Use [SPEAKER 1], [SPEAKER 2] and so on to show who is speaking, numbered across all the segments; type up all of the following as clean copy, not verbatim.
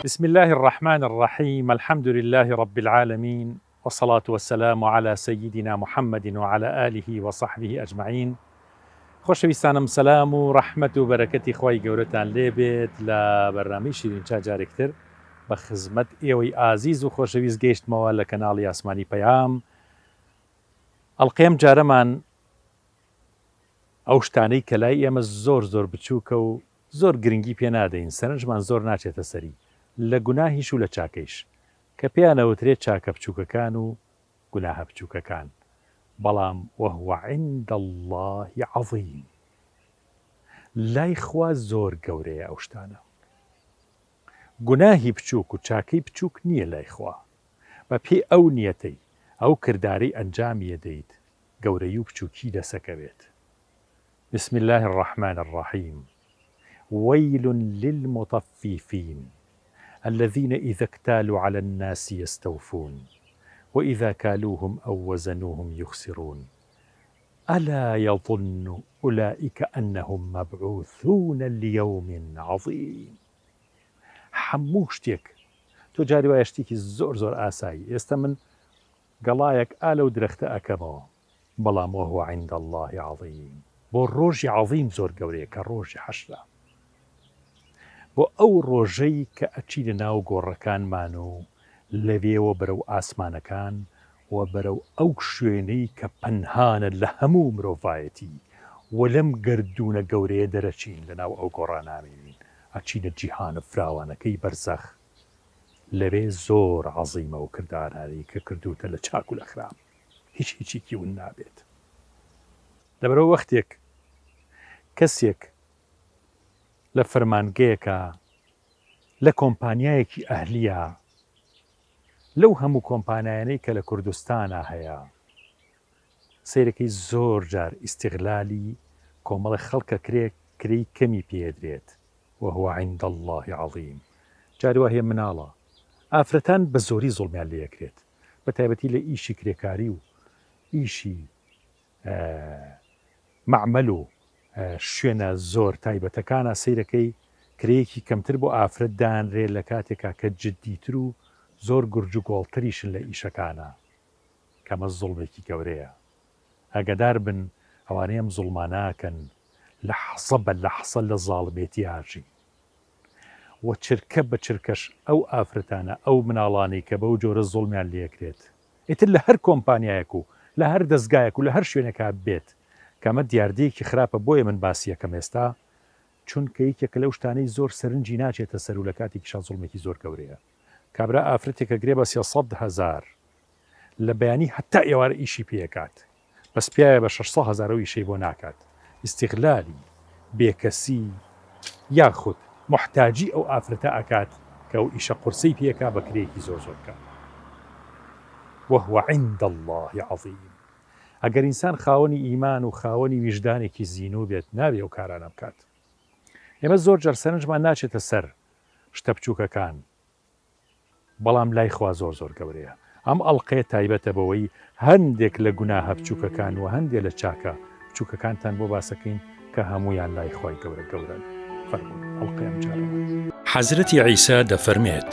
[SPEAKER 1] بسم اللە الرحمن الرحیم الحمد للە رب العالمین والصلاة والسلام علی سیدنا محمد وعلی آله وصحبه اجمعین خۆشەویستانم سەلام و ڕەحمەت و بەرەکەتی خوای گەورەتان لێ بێت لە بەرنامەی شیرین چا جارێکتر بە خزمەت ئێوەی ئازیز و خۆشەویست گەیشتمەوە لە کەناڵی ئاسمانی پەیام ئەڵقەی ئەم جارەمان ئەو شتانەی کە لای ئێمە زۆر زۆر بچووکە و زۆر گرنگی پێ نادەین سەرنجمان زۆر ناچێتە سەری لە گوناهیش و لە چاکەیش کە پێیان ئەوترێت چاکە بچووکەکان و گوناهە بچووکەکان بەڵام وهو عند اللە عظیم لای خوا زۆر گەورەیە ئەو شتانە گوناهی بچووک و چاکەی بچووک نییە لای خوا بە پێی ئەو نیەتەی ئەو کردارەی ئەنجامی ئەدەیت گەورەی و بچووکی دەسەکەوێت بسم اللە الرحمن الرحیم ویل للمطففین الذین اذا اکتالوا علی الناس یستوفون واذا کالوهم او وزنوهم یخسرون الا یظن اولئک انهم مبعوثون لیوم عظیم هەموو شتێک تۆ جاری وایە شتێکی زۆر زۆر ئاسایی ئێستا من گەڵایەک ئا لەو درەختە ئەکەمەوە بەڵام وهو عند اللە عظیم بۆ ڕۆژی عظیم زۆر گەورەیە کە ڕۆژی حەشرە بۆ ئەو ڕۆژەی کە ئەچینە ناو گۆڕەکانمان و لەوێوە بەرەو ئاسمانەکان و بەرەو ئەو شوێنەی کە پەنهانە لە هەموو مرۆڤایەتی و لەم گەردوونە گەورەیە دەرەچین لەناو ئەو گۆڕانامێنین ئەچینە جیهانە فراوانەکەی بەرزەخ لەوێ زۆر عەزیمە ئەو کردارانەی کە کردووتە لە چاک و لە خراپ هیچ هیچیکی ون نابێت لەبەرئەوە وەختێک کەسێک لە فەرمانگەیەکا لە کۆمپانیایەکی ئەهلیە لەو هەموو کۆمپانایانەی کە لە کوردستانا هەیە سەیرەکەی زۆر جار ئیستیغلالی کۆمەڵێ خەڵک ئەکرێ کرێی کەمی پێ ئەدرێت وهو عند اللە عظیم جاری وا هەیە مناڵە ئافرەتان بە زۆری زوڵمیان لێ ئەکرێت بە تایبەتی لە ئیشی کرێکاری و ئیشی مەعمەل و شوێنە زۆر تایبەتەکانە سەیرەکەی کرێیەکی کەمتر بۆ ئافرەت دانرێ لە کاتێکا کە جدیتر و زۆر گورج و گۆڵتریشن لە ئیشەکانە کەمە زوڵمێکی گەورەیە ئاگادار بن ئەوانەی ئەم زوڵمانە ئەکەن لەحزە بە لەحزە لە زاڵمێتی ئاژین و چرکە بە چرکەش ئەو ئافرەتانە ئەو مناڵانەی کە بەو جۆرە زوڵمیان لێکرێت ئیتر لە هەر کۆمپانیایەک و لە هەر دەزگایەک و لە هەر شوێنێکا بێت کە ئەمە دیاردەیەکی خراپە بۆیە من باسی ئەکەم ئێستا چونکە یەکێکە لەو شتانەی زۆر سەرنجی ناچێتە سەر و لە کاتێکیشا زوڵمێکی زۆر گەورەیە کابرا ئافرەتێک ئەگرێ بە 300 هەزار لە بەیانی هەتا ئێوارە ئیشی پێ ئەکات بەس پیاوێ بە 600 هەزار ئەو ئیشەی بۆ ناکات ئیستیغلالی بێکەسی یاخود موحتاجی ئەو ئافرەتە ئەکات کە ئەو ئیشە قورسەی پێ ئەکا بە کرێیەکی زۆر زۆر کەم وهو عند اللە عظیم ئەگەر ئینسان خاوەنی ئیمان و خاوەنی ویژدانێکی زینوو بێت نابێ ئەو کارانە بکات ئێمە زۆر جار سەرنجمان ناچێتە سەر شتە بچووکەکان بەڵام لای خوا زۆر زۆر گەورەیە. ئەم ئەڵقەیە تایبەتە بەوەی هەندێک لە گوناهە بچوکەکان وە هەندێ لە چاکە بچوکەکانتان بۆ باسەکەین کە هەموویان لای خوای گەورە گەورەن. فەرموون ئەڵقەی ئەم جارەمان.
[SPEAKER 2] حەزرەتی عیسا دەفەرمێت،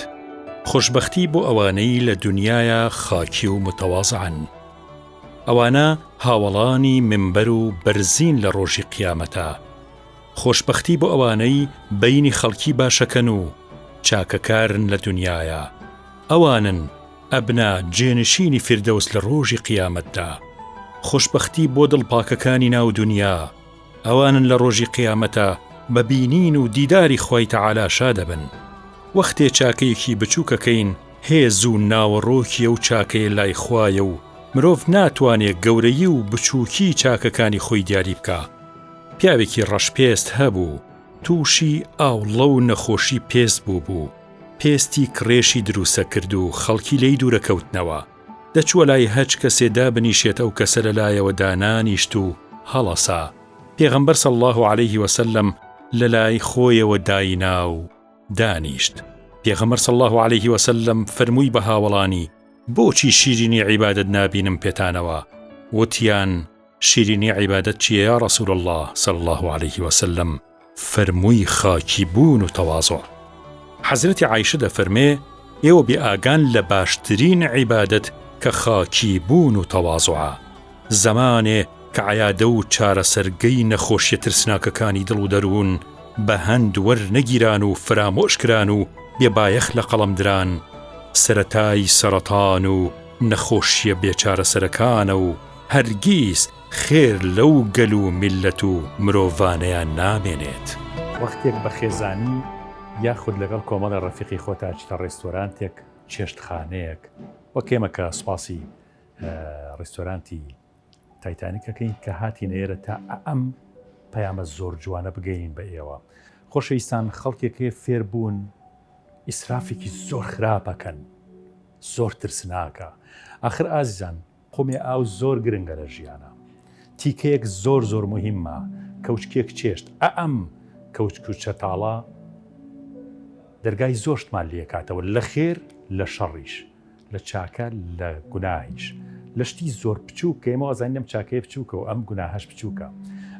[SPEAKER 2] خۆشبەختی بۆ ئەوانەی لە دونیایا خاکی و متەوازعن، ئەوانە هاوەڵانی مینبەر و بەرزین لە ڕۆژی قیامەتا، خۆشبەختی بۆ ئەوانەی بەینی خەڵکی باشەکەن و چاکەکارن لە دونیایا، ئەوانن ئەبنە جێنشینی فیردەوس لە ڕۆژی قیامەتدا. خۆشبەختی بۆ دڵ پاکەکانی ناو دونیا، ئەوانن لە ڕۆژی قیامەتا بە بینین و دیداری خوای تەعالا شا دەبن. وەختێ چاکەیەکی بچووک ئەکەین هێز و ناوەڕۆکی ئەو چاکەیە لای خوایە و مرۆڤ ناتوانێ گەورەیی و بچووکی چاکەکانی خۆی دیاری بکا. پیاوێکی ڕەش پێست هەبوو تووشی ئاوڵە و نەخۆشی پێست بووبوو، پێستی کڕێشی دروسەکرد و خەڵکی لێی دوورەکەوتنەوە، دەچووە لای هەچ کەسێ دابنیشێت ئەو کەسە لەلایەوە دانانیشت و هەڵەسا، پێغەمبەر صلی اللە علیه وسلم لەلای خۆیەوە داینا و دانیشت، پێغەمبەر صلی اللە علیه وسلم فەرمووی بە هاوەڵانی، بۆچی شیرینی عیبادەت نابینم پێتانەوە؟ وتیان، شیرینی عیبادەت چیە یا رسول اللە صلی اللە علیه وسلم؟ فەرمووی خاکی بوون و تەوازوع. حەزرەتی عایشە دەفەرمێ، ئێوە بێ ئاگان لە باشترین عیبادەت کە خاکی بوون و تەوازوعە. زەمانێ کە عەیادە و چارەسەرگەی نەخۆشیە ترسناکەکانی دڵ و دەروون بە هەند وەرنەگیران و فەرامۆش کران و بێ بایەخ لە قەڵەم دران، سەرەتای سەڕەتان و نەخۆشیە بێ چارەسەرەکانە و هەرگیز خێر لەو گەل و میللەت و مرۆڤانەیان نامێنێت.
[SPEAKER 1] وەختێک بە خێزانی یاخود لەگەڵ کۆمەڵێ ڕەفیقی خۆتا ئەچیتە ڕێستۆرانتێک، چێشتخانەیەک، وەک ئێمە کە سوپاسی ڕیستۆرانتی تایتانیک ئەکەین کە هاتینە ئێرە تا ئەم پەیامە زۆر جوانە بگەین بە ئێوە. خۆشەویستان خەڵکێک هەیە فێر بوون ئیسرافێکی زۆر خراپەکەن زۆر ترسناکە ئاخر ئازیزان قومێ ئاو زۆر گرنگە لە ژیانا. تیکەیەک زۆر زۆر موهیمە، کەوچکێک چێشت، ئەئەم کەوچک و چەتاڵە دەرگای زۆر شتمان لێکاتەوە لە خێر لە شەڕیش، لە چاکە لە گوناهیش، لە شتی زۆر بچووک کە ئێمە وازانین ئەم چاکەیە بچووکە و ئەم گوناهەش بچووکە.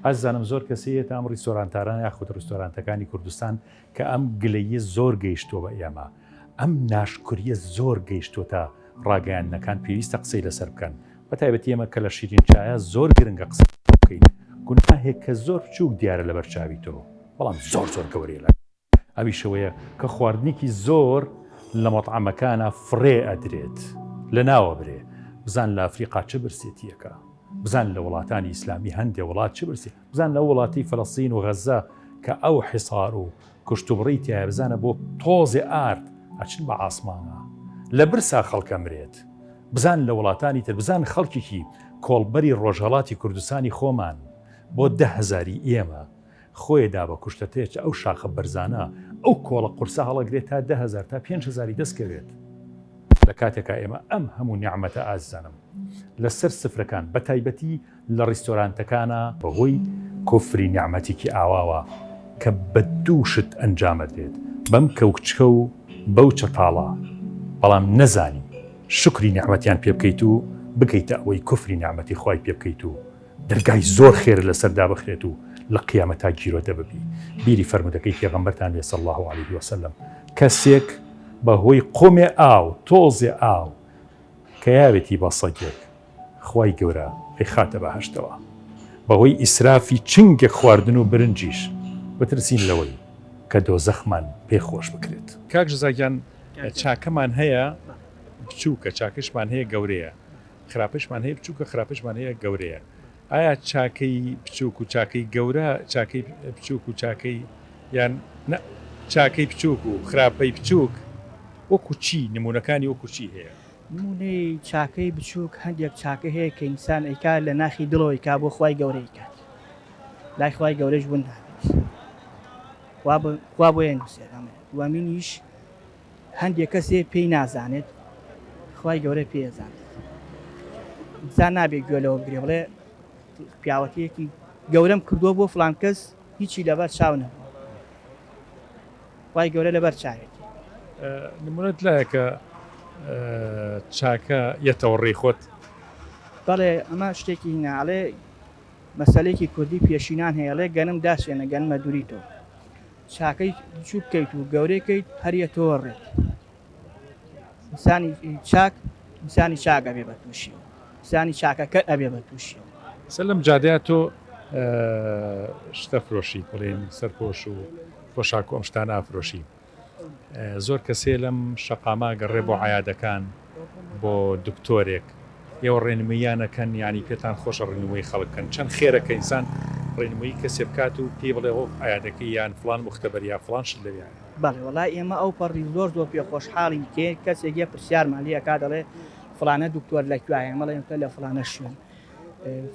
[SPEAKER 1] ئازیزانم زۆر کەس هەیە تا ئەم ڕیستۆرانتاران یاخود ڕیستۆرانتەکانی کوردستان کە ئەم گلەییە زۆر گەیشتووە بە ئێمە، ئەم ناشکریە زۆر گەیشتۆتە ڕاگەیاندنەکان پێویستە قسەی لەسەر بکەن بە تایبەتی ئێمە کە لە شیرین چایە زۆر گرنگە قسە بکەین گوناهێک کە زۆر بچووک دیارە لەبەر چاوی تۆ بەڵام زۆر زۆر گەورەیە لە ئەویشەوەیە کە خواردنێکی زۆر لە مەطعەمەکانە فڕێ ئەدرێت لە ناوە برێ بزان لە ئەفریقا چ برسێتیەکە بزان لە وڵاتانی ئیسلامی هەندێ وڵات چ برسی بزان لەو وڵاتی فەلەستین و غەزە کە ئەو حیسار و کوشتوبڕی تیایە بزانە بۆ تۆزێ ئارد ئەچن بە عاسمانا لە برسا خەڵک ئەمرێت بزان لە وڵاتانی تر بزان خەڵکێکی کۆڵبەری ڕۆژهەڵاتی کوردستانی خۆمان بۆ دەهەزاری ئێمە خۆی دا بە کوشتە تێچ ئەو شاخە بەرزانە ئەو کۆڵە قورسە هەڵەگرێت تا 10هزار تا 5هزاری دەستکەوێت لە کاتێکا ئێمە ئەم هەموو نیعمەتە ئازیزانم لەسەر سفرەکان بە تایبەتی لە ڕیستۆرانتەکانا، بەهۆی کوفری نیعمەتێکی ئاواوە کە بە دوو شت ئەنجامەدرێت، بەم کەوچکە و بەو چەتاڵە، بەڵام نەزانی شوکری نیعمەتیان پێ بکەیت و بگەیتە ئەوەی کوفری نیعمەتی خوای پێ بکەیت و دەرگای زۆر خێرت لەسەر دابخرێت و لە قیامەتا گیرۆدە ببی. بیری فەرموودەکەی پێغەمبەرتان بێ صلی اللە علیه وسلم، کەسێک بەهۆی قومێ ئاو، تۆزێ ئاو، کە یاوێتی بە سەگێک، خوای گەورە ئەیخاتە بەهەشتەوە بەهۆی ئیسرافی چنگێک خواردن و برنجیش بترسین لەوەی کە دۆزەخمان پێ خۆش بکرێت.
[SPEAKER 3] کاک جەزا گیان چاکەمان هەیە بچووکە چاکەشمان هەیە گەورەیە خراپەشمان هەیە بچووکە خراپەشمان هەیە گەورەیە ئایا چاکەی بچووک و چاکەی گەورە چاکەی بچووک و چاکەی یان نا چاکەی بچووک و خراپەی بچووک وەکو چی نموونەکانی وەکو چی هەیە؟
[SPEAKER 4] نموونەی چاکەی بچووک، هەندێک چاکە هەیە کە ئینسان ئەیکات لە ناخی دڵەوە ئەیکات بۆ خوای گەورە ئەیکات لای خوای گەورەش ون نابێت خوا بە خوا بۆی ئەنووسێت ئەمە دووەمینیش هەندێک کەسێ پێی نازانێت خوای گەورە پێی ئەزانێت ئینسان نابێت گوێ لەوە بگرێ بڵێ پیاوەتیەکی گەورەم کردووە بۆ فڵان کەس هیچی لەبەر چاو نەبووە خوای گەورە لەبەر چاوێتی.
[SPEAKER 3] نمونەت لایە کە چاکە یەتەوە ڕێی خۆت؟
[SPEAKER 4] بەڵێ ئەمە شتێکی هینا ئەڵێ مەسەلێکی کوردی پێشینان هەیە ئەڵێ گەنم داچێنە گەنمە دوری تۆ چاکەی بچوک کەیت و گەورەی کەیت هەر یەتەوە ڕێت ئینسانی چاک ئینسانی چاک ئەبێ بە تووشیەوە ئینسانی چاکەکەر ئەبێ بە تووشیەوە.
[SPEAKER 3] سەر لەم جادەیە تۆ شتە فرۆشیت بڵێن سەرپۆش و پۆشاک و ئەم شتانە ئەفرۆشی زۆر کەسێ لەم شەقامە گەڕێ بۆ عیادەکان بۆ دکتۆرێک ئێوە ڕێنموییانەکەن یانی پێتان خۆشە ڕێنمویی خەڵک بکەن چەند خێرە کە ئینسان ڕێنمویی کەسێ بکات و پێی بڵێ هۆ عیادەکەی یان فڵان موختەبەر یا فڵان شت لەوێ هەیە.
[SPEAKER 4] بەڵێ وەڵا ئێمە ئەو پەڕی زۆر زۆر پێ خۆشحاڵین کێ کەسێک یە پرسیارمان لێ ئەکا دەڵێ فڵانە دکتۆر لە کوایە ئێمە ئەڵێین لە فڵانە شوێن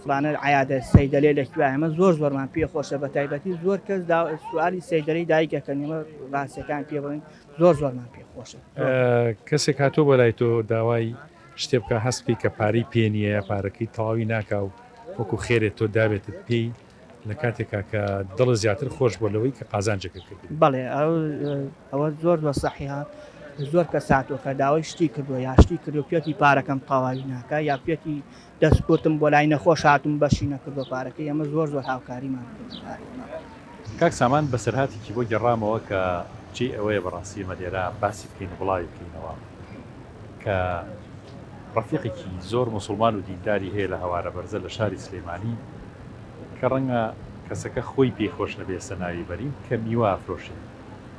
[SPEAKER 4] فڵانە عیادە سەیدەلێ لە کوایە ئێمە زۆر زۆرمان پێ خۆشە بە تایبەتی زۆر کەس سوالی سەیدەلەی دایک ئەکەن ئێمە ڕاستیەکان پێ بڵێن زۆر زۆرمان پێ خۆشە.
[SPEAKER 3] کەسێک هاتووە بۆ لای تۆ داوای شتێ بکا هەست بکەی کە پارەی پێ نییە یا پارەکەی تەواوی ناکا و وەکو خێرێ تۆ دابێتت پێی لە کاتێکا کە دڵت زیاتر خۆش بووە لەوەی کە قازانجێکت کردبێ.
[SPEAKER 4] بەڵێ ئەوە زۆر زۆر سەحیحە زۆر کەس هاتووە کە داوای شتی کردووە یا شتی کردووە پێتی پارەکەم تەواوی ناکا یا پێتی دەست کورتم بۆ لای نەخۆش هاتووم بەشی نەکردووە پارەکەی ئەمە زۆر زۆر هاوکاریمان کردووە.
[SPEAKER 3] کاک سامان بەسەرهاتێکی بۆ گێڕامەوە کە. جێی ئەوەیە بەڕاستی ئێمە لێرە باسی بکەین و بڵاوی بکەینەوە کە ڕەفیقێکی زۆر موسڵمان و دینداری هەیە لە هەوارە بەرزە لە شاری سلێمانی کە ڕەنگە کەسەکە خۆی پێی خۆش نەبێ ئێستا ناوی بەرین کە میوە ئەفرۆشێ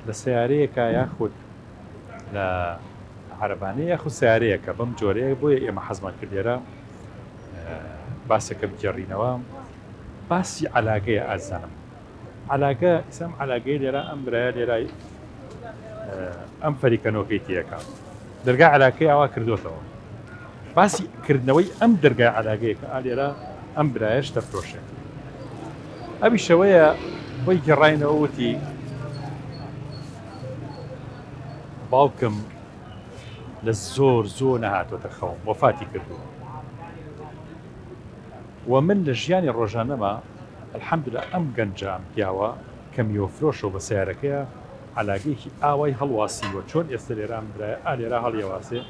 [SPEAKER 3] لە سەیارەیەکا یاخود لە عەرەبانەیە یاخود سەیارەیەکە بەم جۆرەیە بۆیە ئێمە حەزمان کرد لێرە باسەکە بگێڕینەوە باسی عەلاگەیە ئازیزانم عەلاگە ئیسا ئەم عەلاگەی لێرە ئەم برایە لێرای ئەم فەریکەنۆکەی تێکا دەرگای عەلاکەی ئاوا کردوتەوە باسی کردنەوەی ئەم دەرگای عەلاگەیە کە ئالێرە ئەم برایەش دەفرۆشێت ئەوی شەوەیە بۆی گەڕاینەوە وتی باوکم لە زۆر زۆر نەهاتۆتە خەوم وەفاتی کردووە وە من لە ژیانی ڕۆژانەما الحمدللە ئەم گەنجە ئەم پیاوە کە میوە فرۆشە و بە سەیارەکەیا عەلاگەیەکی ئاوای هەڵواسیوە چۆن ئێستە لێرە ئەم برایە ئا لێرە هەڵیەواسێ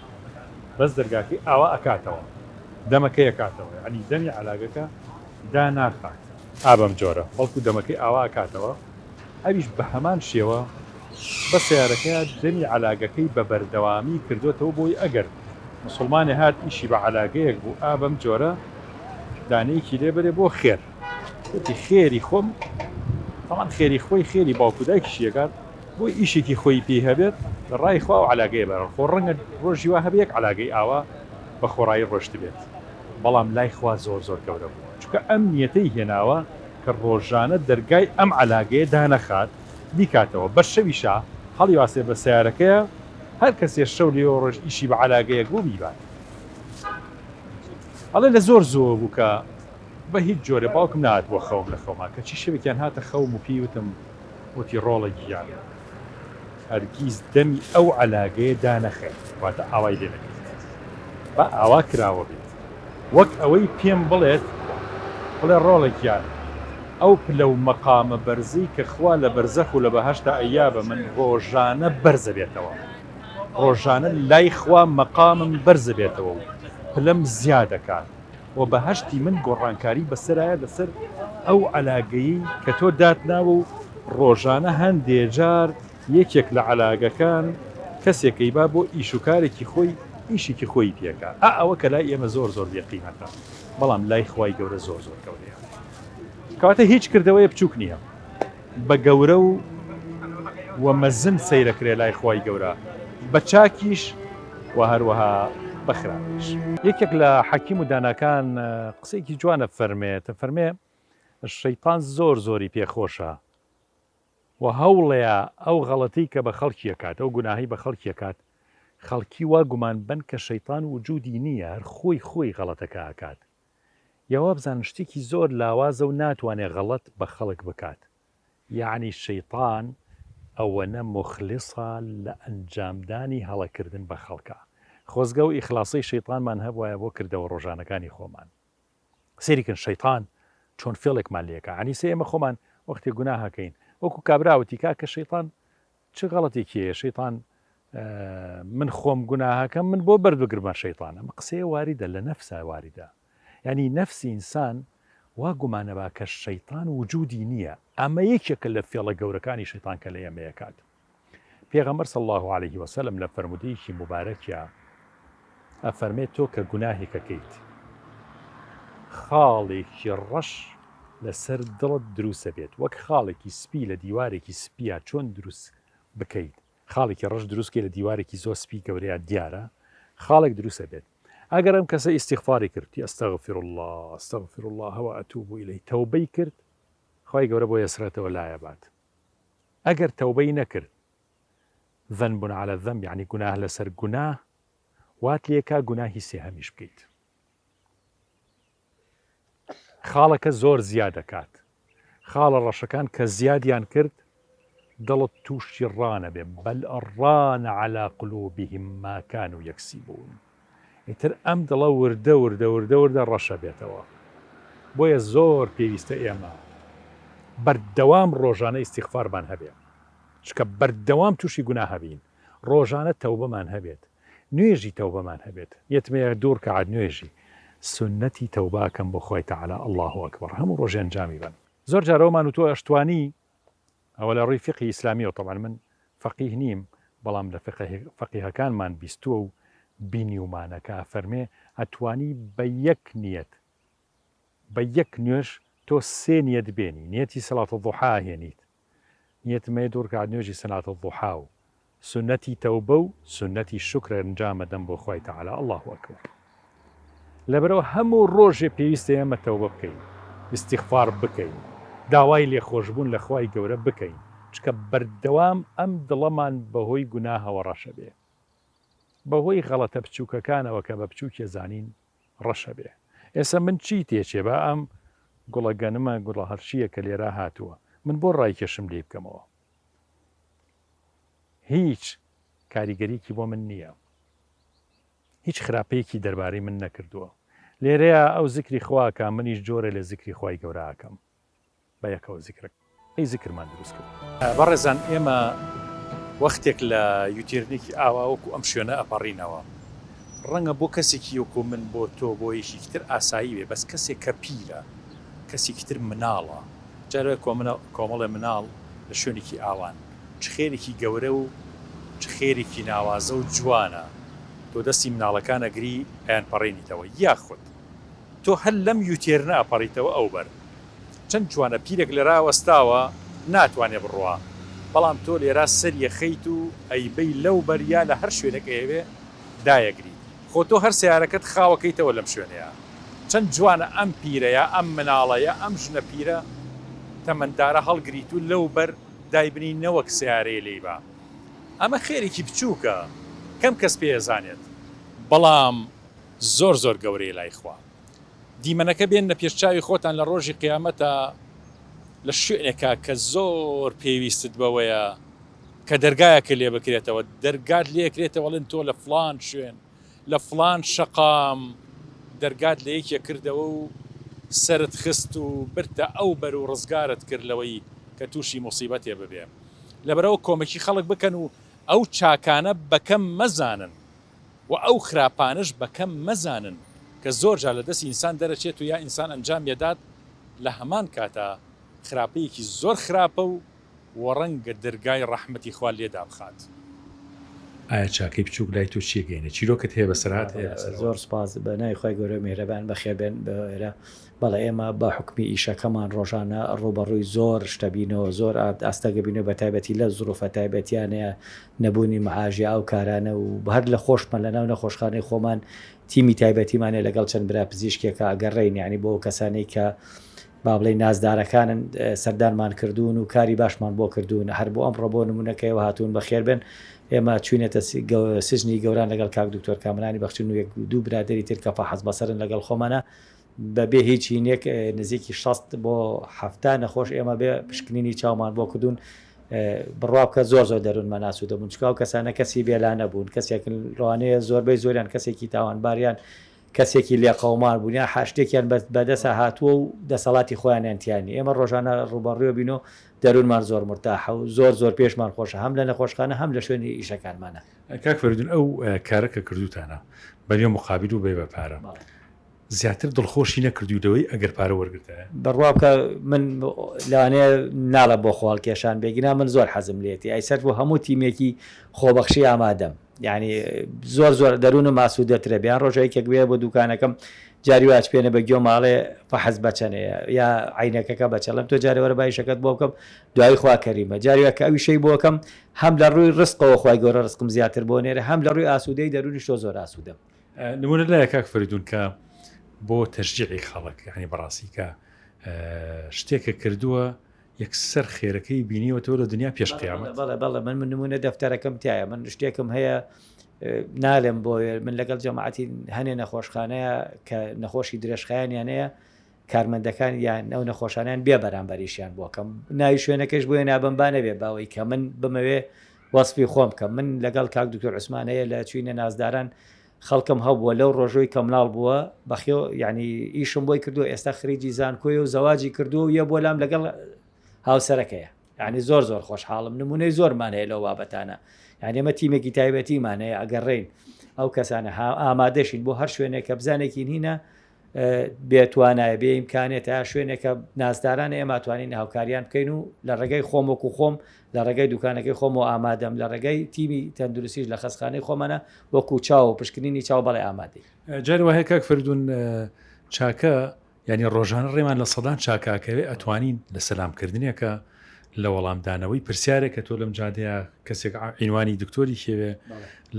[SPEAKER 3] بەس دەرگاکەی ئاوا ئەکاتەوە دەمەکەی ئەکاتەوە یەعنی دەمی عەلاگەکە داناخات ئا بەم جۆرە بەڵکو دەمەکەی ئاوا ئەکاتەوە ئەویش بە هەمان شێوە بە سەیارەکەیا دەمی عەلاگەکەی بە بەردەوامی کردۆتەوە بۆی ئەگەر موسڵمانێ هات ئیشی بە عەلاگەیەک بوو ئا بەم جۆرە دانەیەکی لێ بەرێ بۆ خێر وتی خێری خۆم تەبعەن خێری خۆی خێری باوک و دایکیشی ئەکات بۆی ئیشێکی خۆی پێی هەبێت لە ڕای خوا ئەو عەلاگەیە بەرە خۆ ڕەنگە ڕۆژی وا هەبێ یەک عەلاگەی ئاوا بە خۆڕایی ڕۆشتبێت بەڵام لای خوا زۆر زۆر گەورە بووە چونکە ئەم نیەتەی هێناوە کە ڕۆژانە دەرگای ئەم عەلاگەیە دانەخات بیکاتەوە بە شەویشا هەڵیواسێ بە سەیارەکەیا هەر کەسێ شەو لێوە ڕۆژ ئیشی بە عەلاگەیەک بوو بیبات ئەڵێ لە زۆر زووەوە بوو کە بە هیچ جۆرێ باوکم نەهات بۆ خەوم لە خەوما کەچی شەوێکیان هاتە خەوم و پێی وتم وتی ڕۆڵە گیان هەرگیز دەمی ئەو عەلاگەیە دانەخەیت واتە ئاوای لێ نەکەیت با ئاوا کراوە بێت وەک ئەوەی پێم بڵێت بڵێ ڕۆڵە گیان ئەو پلە و مەقامە بەرزەی کە خوا لە بەرزەخ و لە بەهەشتا ئەیا بە من ڕۆژانە بەرزەبێتەوە ڕۆژانە لای خوا مەقامم بەرزەبێتەوە و پلەم زیادەکات و بەهەشتی من گۆڕانکاری بەسەرایە لەسەر ئەو عەلاگەیەی کە تۆ داتناوە و ڕۆژانە هەندێ جار یەکێک لە عەلاگەکان کەسێک ئەیبا بۆ ئیش و کارێکی خۆی ئیشێکی خۆی پێکا ئا ئەوە کە لای ئێمە زۆر زۆر بێ قیمەتە بەڵام لای خوای گەورە زۆر زۆر گەورەیە کەواتە هیچ کردەوەیە بچوک نییە بە گەورە و و مەزن سەیرەکرێ لای خوای گەورە بە چاکیش و هەروەها بە خراپیش. یەکێک لە حەکیم و داناکان قسەیەکی جوانە فەرمێ تەفەرمێ شەیتان زۆر زۆری پێ خۆشە و هەوڵەیا ئەو غەڵەتەی کە بە خەڵکی ئەکات ئەو گوناهەی بە خەڵکی ئەکات خەڵکی وا گومان بەن کە شەیتان وجودی نییە هەر خۆی خۆی غەڵەتەکە ئەکات یا وابزانن شتێکی زۆر لاوازە و ناتوانێ غەڵەت بە خەڵک بکات یەعنی شەیتان ئەوەنە موخلیسە لە ئەنجامدانی هەڵەکردن بە خەڵکا خۆزگە ئەو ئیخلاسەی شەیتانمان هەبوایە بۆ کردەوە ڕۆژانەکانی خۆمان سەیری کەن شەیتان چۆن فێڵێکمان لێکا یەعنی سێ ئێمە خۆمان وەختێ گوناه ئەکەین وەکو کابرا وتی کاکە شەیتان چ غەڵەتێکی هەیە شەیتان من خۆم گوناهەکەم من بۆ بەرد بگرمە شەیتان ئەمە قسەیە واریدە لە نەفسا واریدە یعنی نەفسی ئینسان وا گومانە با کە شەیتان وجودی نییە ئەمە یەکێکە لە فێڵە گەورەکانی شەیتان کە لە ئێمەیەکات پێغەمبەر صلی اللە علیه وسلم لە فەرموودەیەکی موبارەکیا ئەفەرمێت تۆ کە گوناهێک ئەکەیت خاڵێکی ڕەش لەسەر دڵت دروست ئەبێت وەک خاڵێکی سپی لە دیوارێکی سپیە چۆن دروست بکەیت خاڵێکی ڕەش دروست کەی لە دیوارێکی زۆر سپی گەورەیە دیارە خاڵێک دروست ئەبێت ئەگەر ئەم کەسە ئیستیغفاری کرد استغفر الله استغفر الله واتوب الیه تەوبەی کرد خوای گەورە بۆ یەسرەتەوە لایەبات ئەگەر تەوبەی نەکرد ذنب علی ذنب یەعنی گوناه لەسەر گوناه وات لێکا گوناهی سێهەمیش بکەیت خاڵەکە زۆر زیاد دەکات خاڵە ڕەشەکان کە زیادیان کرد دڵت تووشی ڕانەبێ بەل ڕان على قلوبهم ما كانوا يكسبون ئیتر ئەم دڵە وردە وردە وردە وردە ڕەشە بێتەوە بۆیە زۆر پێویستە ئێمە بەردەوام ڕۆژانە ئیستیغفارمان هەبێ چونکە بەردەوام تووشی گوناه هەبین ڕۆژانە تەوبەمان هەبێت نوێژی تەوبەمان هەبێت نیەتم هەیە دوو ڕکعات نوێژی سوننەتی تەوبە ئەکەم بۆ خوای تەعالا اللە اکبر هەموو ڕۆژێ ئەنجامی بەن. زۆر جار ئەومان وتووە ئەشتوانی ئەوە لە ڕووی فیقهی ئیسلامیەوە تەبعەن من.
[SPEAKER 1] فەقیه نیم بەڵام لە فەقیهەکانمان بیستووە و بینیومانە کە ئەفەرمێ ئەتوانی بە یەک نیەت بە یەک نوێژ تۆ سێ نیەت بێنی نیەتی صلاة الضحی ئەهێنیت نیەتم هەیە دوو ڕکات نوێژی صلاة الضحی و سوننەتی تەوبە و سوننەتی شوکر ئەنجام ئەدەم بۆ خوای تەعالا اللە اکبر لەبەرئەوە هەموو ڕۆژێ پێویستە ئێمە تەوبە بکەین ئیستیغفار بکەین داوای لێخۆشبوون لە خوای گەورە بکەین چونکە بەردەوام ئەم دڵەمان بەهۆی گوناهەوە ڕەشەبێ بەهۆی غەڵەتە بچووکەکانەوە کە بە بچووکی ئەزانین ڕەشە بێ. ئێسە من چی تێچێ با ئەم گوڵە گەنمە گوڵە هەرچییە کە لێرا هاتووە من بۆ ڕایکێشم لێی بکەمەوە؟ هیچ کاریگەریکی بۆ من نییە. هیچ خراپەیەکی دەربارەی من نەکردووە. لێرەیا ئەو زکری خوا ئەکا منیش جۆرێ لە زکری خوای گەورە ئەکەم. بە یەکەوە زیکر ئەی زیکرمان دروست کرد. بەڕێزان ئێمە وەختێک لە U-turn ێکی ئاوا وەکو ئەم شوێنە ئەپەڕینەوە ڕەنگە بۆ کەسێکی وەکو من بۆ تۆ بۆ یەکێکی تر ئاسایی بێ بەس کەسێک کە پیرە کەسێکی تر مناڵە جارێ کۆمەڵێ مناڵ لە شوێنێکی ئاوان چ خێرێکی گەورە و چ خێرێکی ناوازە و جوانە تۆ دەستی مناڵەکان ئەگری ئەیانپەڕێنیتەوە یاخود تۆ هەر لەم U-turn ە ئەپەڕیتەوە ئەوبەر. چەند جوانە پیرێک لێرا وەستاوە ناتوانێ بڕوا بەڵام تۆ لێرا سەری ئەخەیت و ئەیبەی لەو بەر یا لە هەر شوێنێک ئەیەوێ دایەگریت خۆ تۆ هەر سەیارەکەت خاوەکەیتەوە لەم شوێنەیا چەند جوانە ئەم پیرە یا ئەم مناڵە یا ئەم ژنە پیرە تەمەندارە هەڵگریت و لەو بەر دایبنی نەوەک سەیارەیە لێی با ئەمە خێرێکی بچوکە کەم کەس پێ ئەزانێت بەڵام زۆر زۆر گەورەیە لای خوا. دیمەنەکە بێننە پێش چاوی خۆتان لە ڕۆژی قیامەتا لە شوێنێکا کە زۆر پێویستت بەوەیە کە دەرگایەکە لێ بکرێتەوە دەرگات لێ کرێتەوە ئەڵێن تۆ لە فڵان شوێن لە فڵان شەقام دەرگات لە یەکێ کردەوە و سەرت خست و برتە ئەو بەر و ڕزگارت کرد لەوەی کە تووشی موسیبەتێ ببێ لەبەرئەوە کۆمەکی خەڵک بکەن و ئەو چاکانە بەکەم مەزانن. وە ئەو خراپانەش بە کەم مەزانن کە زۆر جار لە دەستی ئینسان دەرەچێت و یا ئینسان ئەنجامیەدات لە هەمان کاتا خراپەیەکی زۆر خراپە و وە ڕەنگە دەرگای ڕەحمەتی خوا لێ دابخات. ئایا چاکەی بچوک لای تۆ چیە گەینە چیرۆکت هەیە بەسەرهات هەیە لەسەر ئەوە؟
[SPEAKER 5] زۆر سوپاس بە ناوی خوای گەورە میهرەبان بەخێربێن بۆ ئێرە بەڵێ ئێمە بە حوکمی ئیشەکەمان ڕۆژانە ڕووبەڕووی زۆر شتە بینەوە زۆر ئاستەنگە بینەوە بە تایبەتی لە زروفە تایبەتیانەیە نەبوونی معاش یا ئەو کارانە و هەر لە خۆشمان لە ناو نەخۆشخانەی خۆمان تیمی تایبەتیمانە لەگەڵ چەند برا پزیشکێکە ئەگەڕێین یعنی بۆ کەسانەی کە با بڵێین نازدارەکانن سەردانمان کردوون و کاری باشمان بۆ کردوون هەر بۆ ئەمڕۆ بۆ نمونەکەیەوە هاتوون بەخێر بێن ئێمە چوینەتە سجنی گەوران لەگەڵ کاک دکتۆر کامرانی بەخشین و یەک دوو برادری تر کە فەحس بەسەرن لەگەڵ خۆمانە بە بێ هیچ هینێک نزیکی 60 بۆ هەفتا نەخۆش ئێمە بێ پشکنینی چاومان بۆ کردوون بڕوا بکە زۆر زۆر دەروونمان ئاسوودە بوون چکاو کەسانە کەسی بێلا نەبوون کەسێک ڕوانەیە زۆربەی زۆریان کەسێکی تاوانباریان کەسێکی لێقەومان بوون یان حاشتێکیان بەدەسە هاتووە و دەسەڵاتی خۆیانیان تیا نیە ئێمە ڕۆژانە ڕووبەڕووی بین و دەروونمان زۆر مورتاحە و زۆر زۆر پێشمان خۆشە هەم لە نەخۆشخانە هەم لە شوێنی ئیشەکانمانە.
[SPEAKER 1] کاک فەریدون ئەو کارە کە کردووتانە بە نێو مقابل و بێ بە پارە زیاتر دڵخۆشی نەکردووی لەوەی ئەگەر پارە وەرگرتایە؟
[SPEAKER 5] بڕوا بکە من لەوانەیە ناڵێم بۆ خۆهەڵکێشان بێ گینا من زۆر حەزم لێتی ئەی سەرف بۆ هەموو تیمێکی خۆبەخشی ئامادەم. یانی زۆر زۆر دەروونم ئاسوودەترە بیان ڕۆژە یەکێک بێ بۆ دوکانەکەم جاری واچ پێنە بە گوێم ئاڵێ فەحس بەچەنەیە یا عینەکەکە بەچەڵم تۆ جارێ وەرە بایشەکەت بۆ بکەم دوایی خوا کەریمە جاری وا کە ئەویشەی بۆکەم هەم لە ڕووی ڕزقەوە خوای گەورە ڕزقم زیاتر بۆ نێرێ هەم لە ڕووی ئاسوودەی دەروونیش تۆ زۆر ئاسوودەم.
[SPEAKER 1] نمونە لایە کاک فەریدون کە بۆ تەشجیعی خەڵک یعنی بەڕاستی کە شتێکە کردووە یەکسەر خێرەکەی بینیوەتەوە لە دنیا پێش قیامەت.
[SPEAKER 5] بەڵێ بەڵێ من من نمونە دەفتەرەکەم تایە من شتێکم هەیە نالێم بۆ من لەگەڵ جەماعەتی هەنێ نەخۆشخانەیە کە نەخۆشی درێژخایەنیان هەیە کارمەندەکان یان ئەو نەخۆشانیان بێ بەرامبەریشیان بۆکەم ناوی شوێنەکەش بۆیە نابم با نەبێ باوەی کە من بمەوێ وەسفی خۆم بکەم من لەگەڵ کاک دکتۆر عوسمان هەیە لە چوینە نازداران خەڵکم هەبووە لەو ڕۆژۆی کە مناڵ بووە بەخێو یعنی ئیشم بۆی کردو ئێستا خریجی زانکۆی و زەواجی کردووە و یە بۆ لام لەگەڵ هاوسەرەکەیە یعنی زۆر زۆر خۆشحاڵم نمونەی زۆرمان هەیە لەو بابەتانە یعنی ئێمە تیمێکی تایبەتیمان هەیە ئەگەڕێین ئەو کەسانە ئامادەشین بۆ هەر شوێنێک کە بزانێکی هینە. بێ توانایە بێ ئیمکانێتە یا شوێنێکە نازدارانە ئێمە توانین هاوکاریان بکەین و لە ڕێگەی خۆم وەکو خۆم لە ڕێگەی دوکانەکەی خۆمەوە ئامادەم لە ڕێگەی تیمی تەندروستیش لە خەستخانەی خۆمانە وەکو چاو و پشکنینی چاو بەڵێ ئامادەین.
[SPEAKER 3] جاری وایە کاک فەریدون چاکە یانی ڕۆژانە ڕێمان لە سەدان چاکە ئەکەوێ ئەتوانین لە سەلام کردنێکە لە وەڵامدانەوەی پرسیارێک کە تۆ لەم جادەیە کەسێک عینوانی دکتۆری کێوێ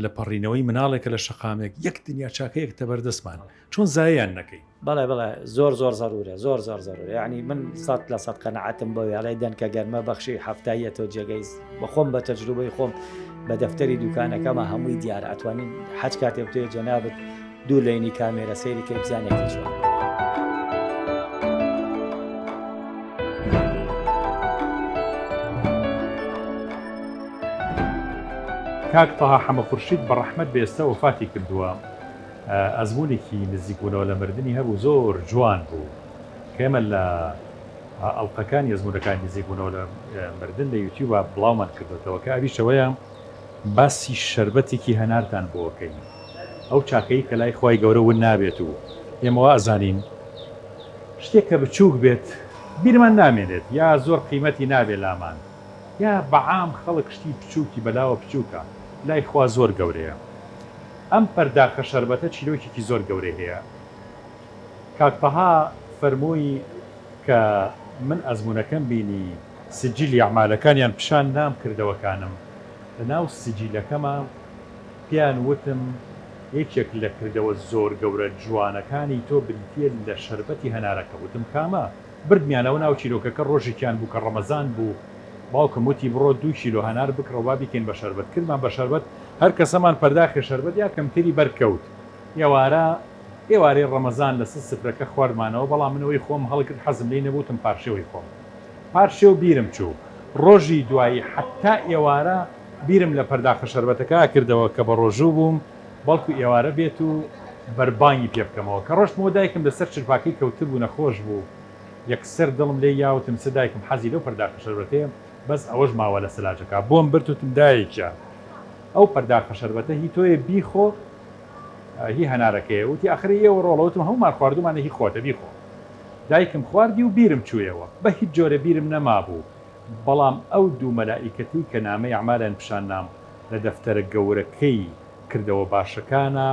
[SPEAKER 3] لە پەڕینەوەی مناڵێکە لە شەقامێک یەک دنیا چاکەیەک تەبەردەستمان چۆن زایان نەکەی
[SPEAKER 5] بەڵێ بەڵێ زۆر زۆر زەرورە زۆر زۆر زەرورە یعنی من سەد لە سەد قەنەعەتم بۆ وێڵێ دەنکە گەرمە بەخشی هەفتاییەتەوە جێگەی بەخۆم بە تەجروبەی خۆم بە دەفتەری دوکانەکەمە هەمووی دیارە ئەتوانین حەج کاتێ بتەوێت جەنابت دوو لەینی کامێرە سەیری کەی بزانێت کە چۆنە.
[SPEAKER 3] کاک تەها حەمە خورشید بە ڕەحمەت بێ ئێستا وەفاتی کردووە ئەزموونێکی نزیکبوونەوە لە مردنی هەبوو زۆر جوان بوو کە ئێمە لە ئەڵقەکانی ئەزموونەکانی نزیکبوونەوە لە مردن لە یوتیوبا بڵاومان کردوێتەوە کە ئەویش ئەوەیە باسی شەربەتێکی هەنارتان بۆ ئەکەین ئەو چاکەی کە لای خوای گەورە ون نابێت و ئێمە وا ئەزانین شتێک کە بچووک بێت بیرمان نامێنێت یا زۆر قیمەتی نابێت لامان یا بە عام خەڵک شتی بچووکی بەلاوە بچووکە لای خوا زۆر گەورەیە ئەم پەرداخە شەربەتە چیرۆکێکی زۆر گەورەی هەیە کاک تەها فەرمووی کە من ئەزموونەکەم بینی سجیلی ئەعمالەکانیان پیشان نام کردەوەکانم لەناو سجیلەکەما پێیان وتم یەکێک لە کردەوە زۆر گەورە جوانەکانی تۆ بریتیە لە شەربەتی هەنارەکە وتم کامە؟ بردمیانەوە ناو چیرۆکەکە ڕۆژێکیان بوو کە ڕەمەزان بوو باوکم وتی بڕۆ دوو کیلۆ هەنار بکڕە با بیکەین بە شەربەت کردمان بە شەربەت هەر کەسەمان پەرداخێ شەربەت یا کەمتری بەر کەوت ئێوارە ئێوارەی ڕەمەزان لەسەر سفرەکە خواردمانەوە بەڵام من ئەوەی خۆم هەڵگرت حەزم لێی نەبوو وتم پارشێوی خۆم پارشێو بیرم چوو ڕۆژی دوایی حەتا ئێوارە بیرم لە پەرداخە شەربەتەکە ئەکردەوە کە بەڕۆژوو بووم بەڵکو ئێوارە بێت و بەربانگی پێ بکەمەوە کە ڕۆشتمەوە دایکم لەسەر چرپاکەی کەوتبوو نەخۆش بوو یەکسەر دڵم لێی یا وتم چ دایکم حەزی لەو پەرداخە شەربەتەیە بەس ئەوەش ماوە لە سەلاجەکە بۆم برد وتم دایە گیان ئەو پەرداخە شەربەتە هی تۆیە بیخۆ هی هەنارەکەیە وتی ئاخر ئێوە ڕۆڵە وتم هەموومان خواردوومانە هی خۆتە بیخۆ دایکم خواردی و بیرم چوویەوە بە هیچ جۆرێ بیرم نەمابوو بەڵام ئەو دوو مەلائیکەتەی کە نامەی ئەعمالیان پیشان نام لە دەفتەرە گەورەکەی کردەوە باشەکانا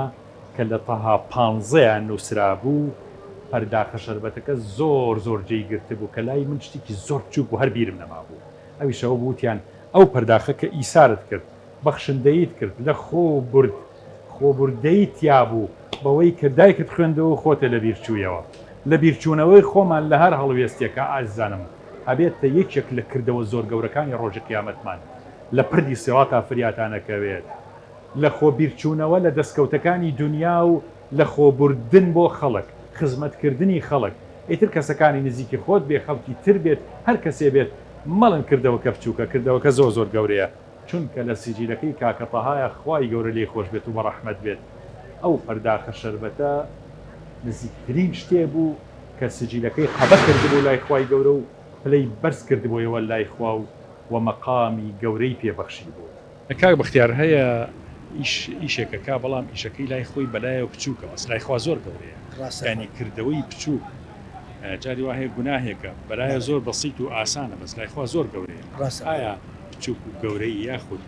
[SPEAKER 3] کە لە تەها پانزەیان نووسرابوو، پەرداخە شەربەتەکە زۆر زۆر جێی گرتبوو کە لای من شتێکی زۆر بچووک بوو هەر بیرم نەمابوو. ئەویش ئەوە بوو وتیان ئەو پەرداخە کە ئیسارت کرد، بەخشندەییت کرد، لە خۆ برد، خۆبوردەیی تیا بوو بەوەی کە دایکت خوێندەوە و خۆتە لە بیر چوویەوە. لە بیرچوونەوەی خۆمان لە هەر هەڵوێستێکا ئازیزانم ئەبێتە یەکێک لە کردەوە زۆر گەورەکانی ڕۆژی قیامەتمان لە پردی سیڕاتا فریاتان ئەکەوێت. لە خۆ بیرچوونەوە لە دەستکەوتەکانی دونیا و لە خۆبوردن بۆ خەڵک، خزمەتکردنی خەڵک، ئیتر کەسەکانی نزیکی خۆت بێ خەڵکی تر بێت هەر کەسێ بێت مەڵێن کردەوەکە بچووکە کردەوەکە زۆر زۆر گەورەیە چونکە لە سجیلەکەی کاکە تەهایە خوای گەورە لێی خۆش بێت و بەڕەحمەت بێت ئەو پەرداخە شەربەتە نزیکترین شتێ بوو کە سجیلەکەی قەبە کردبوو لای خوای گەورە و پلەی بەرز کردبۆیەوە لای خوا و وە مەقامی گەورەی پێ بەخشیبوو. کاک بەختیار هەیە ئیش ئیشێک ئەکا بەڵام ئیشەکەی لای خۆی بەلایەوە بچووکە بەس لای خوا زۆر گەورەیە
[SPEAKER 6] ڕاستە
[SPEAKER 3] یانی کردەوەی بچووک جاری وا هەیە گوناهێکە بەلایە زۆر بەسیت و ئاسانە بەس لای خوا زۆر گەورەیە
[SPEAKER 6] ڕاستە
[SPEAKER 3] ئایا بچووک و گەورەی یاخود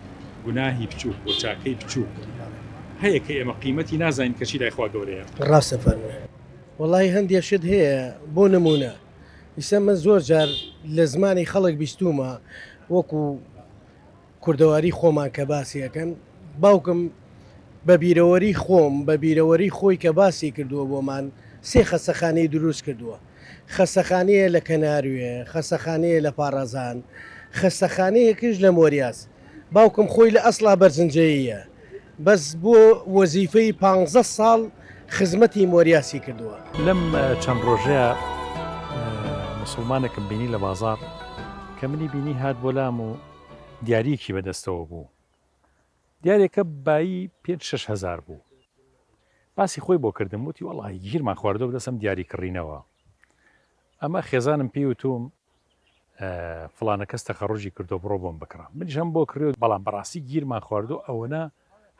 [SPEAKER 3] گوناهی بچووک و چاکەی بچووک هەیە کە ئێمە قیمەتی نازانین کەچی لای خوا گەورەیە؟
[SPEAKER 6] ڕاستە فەرمووی. وەڵاهی هەندێ شت هەیە بۆ نموونە ئیسە من زۆر جار لە زمانی خەڵک بیستوومە وەکو کوردەواری خۆمان کە باسی ئەکەن باوکم بە بیرەوەری خۆم بە بیرەوەری خۆی کە باسی کردووە بۆمان سێ خەسەخانەی دروست کردووە خەسەخانەیە لە کەناروێ خەسەخانەیە لە پاڕەزان خەستەخانەیەکش لە مۆریاس باوکم خۆی لە ئەسڵا بەرزنجەییە بەس بۆ وەزیفەی پ ساڵ خزمەتی مۆریاسی کردووە.
[SPEAKER 3] لەم چەند ڕۆژەیە مسوڵمانێکم بینی لە بازاڕ کە منی بینی هات بۆ لام و دیاریەکی بەدەستەوە بوو دیارێکە بایی پێ 6 هزار بوو باسی خۆی بۆ کردم وتی وەڵی گیرمان خواردۆ بدەسم دیاری کڕینەوە ئەمە خێزانم پێی وتوم فڵانە کەس تەخەڕوجی کردو بڕۆ بۆم بکڕە منیش هەم بۆ کڕی و بەڵام بەڕاستی گیرمان خواردو ئەوەنە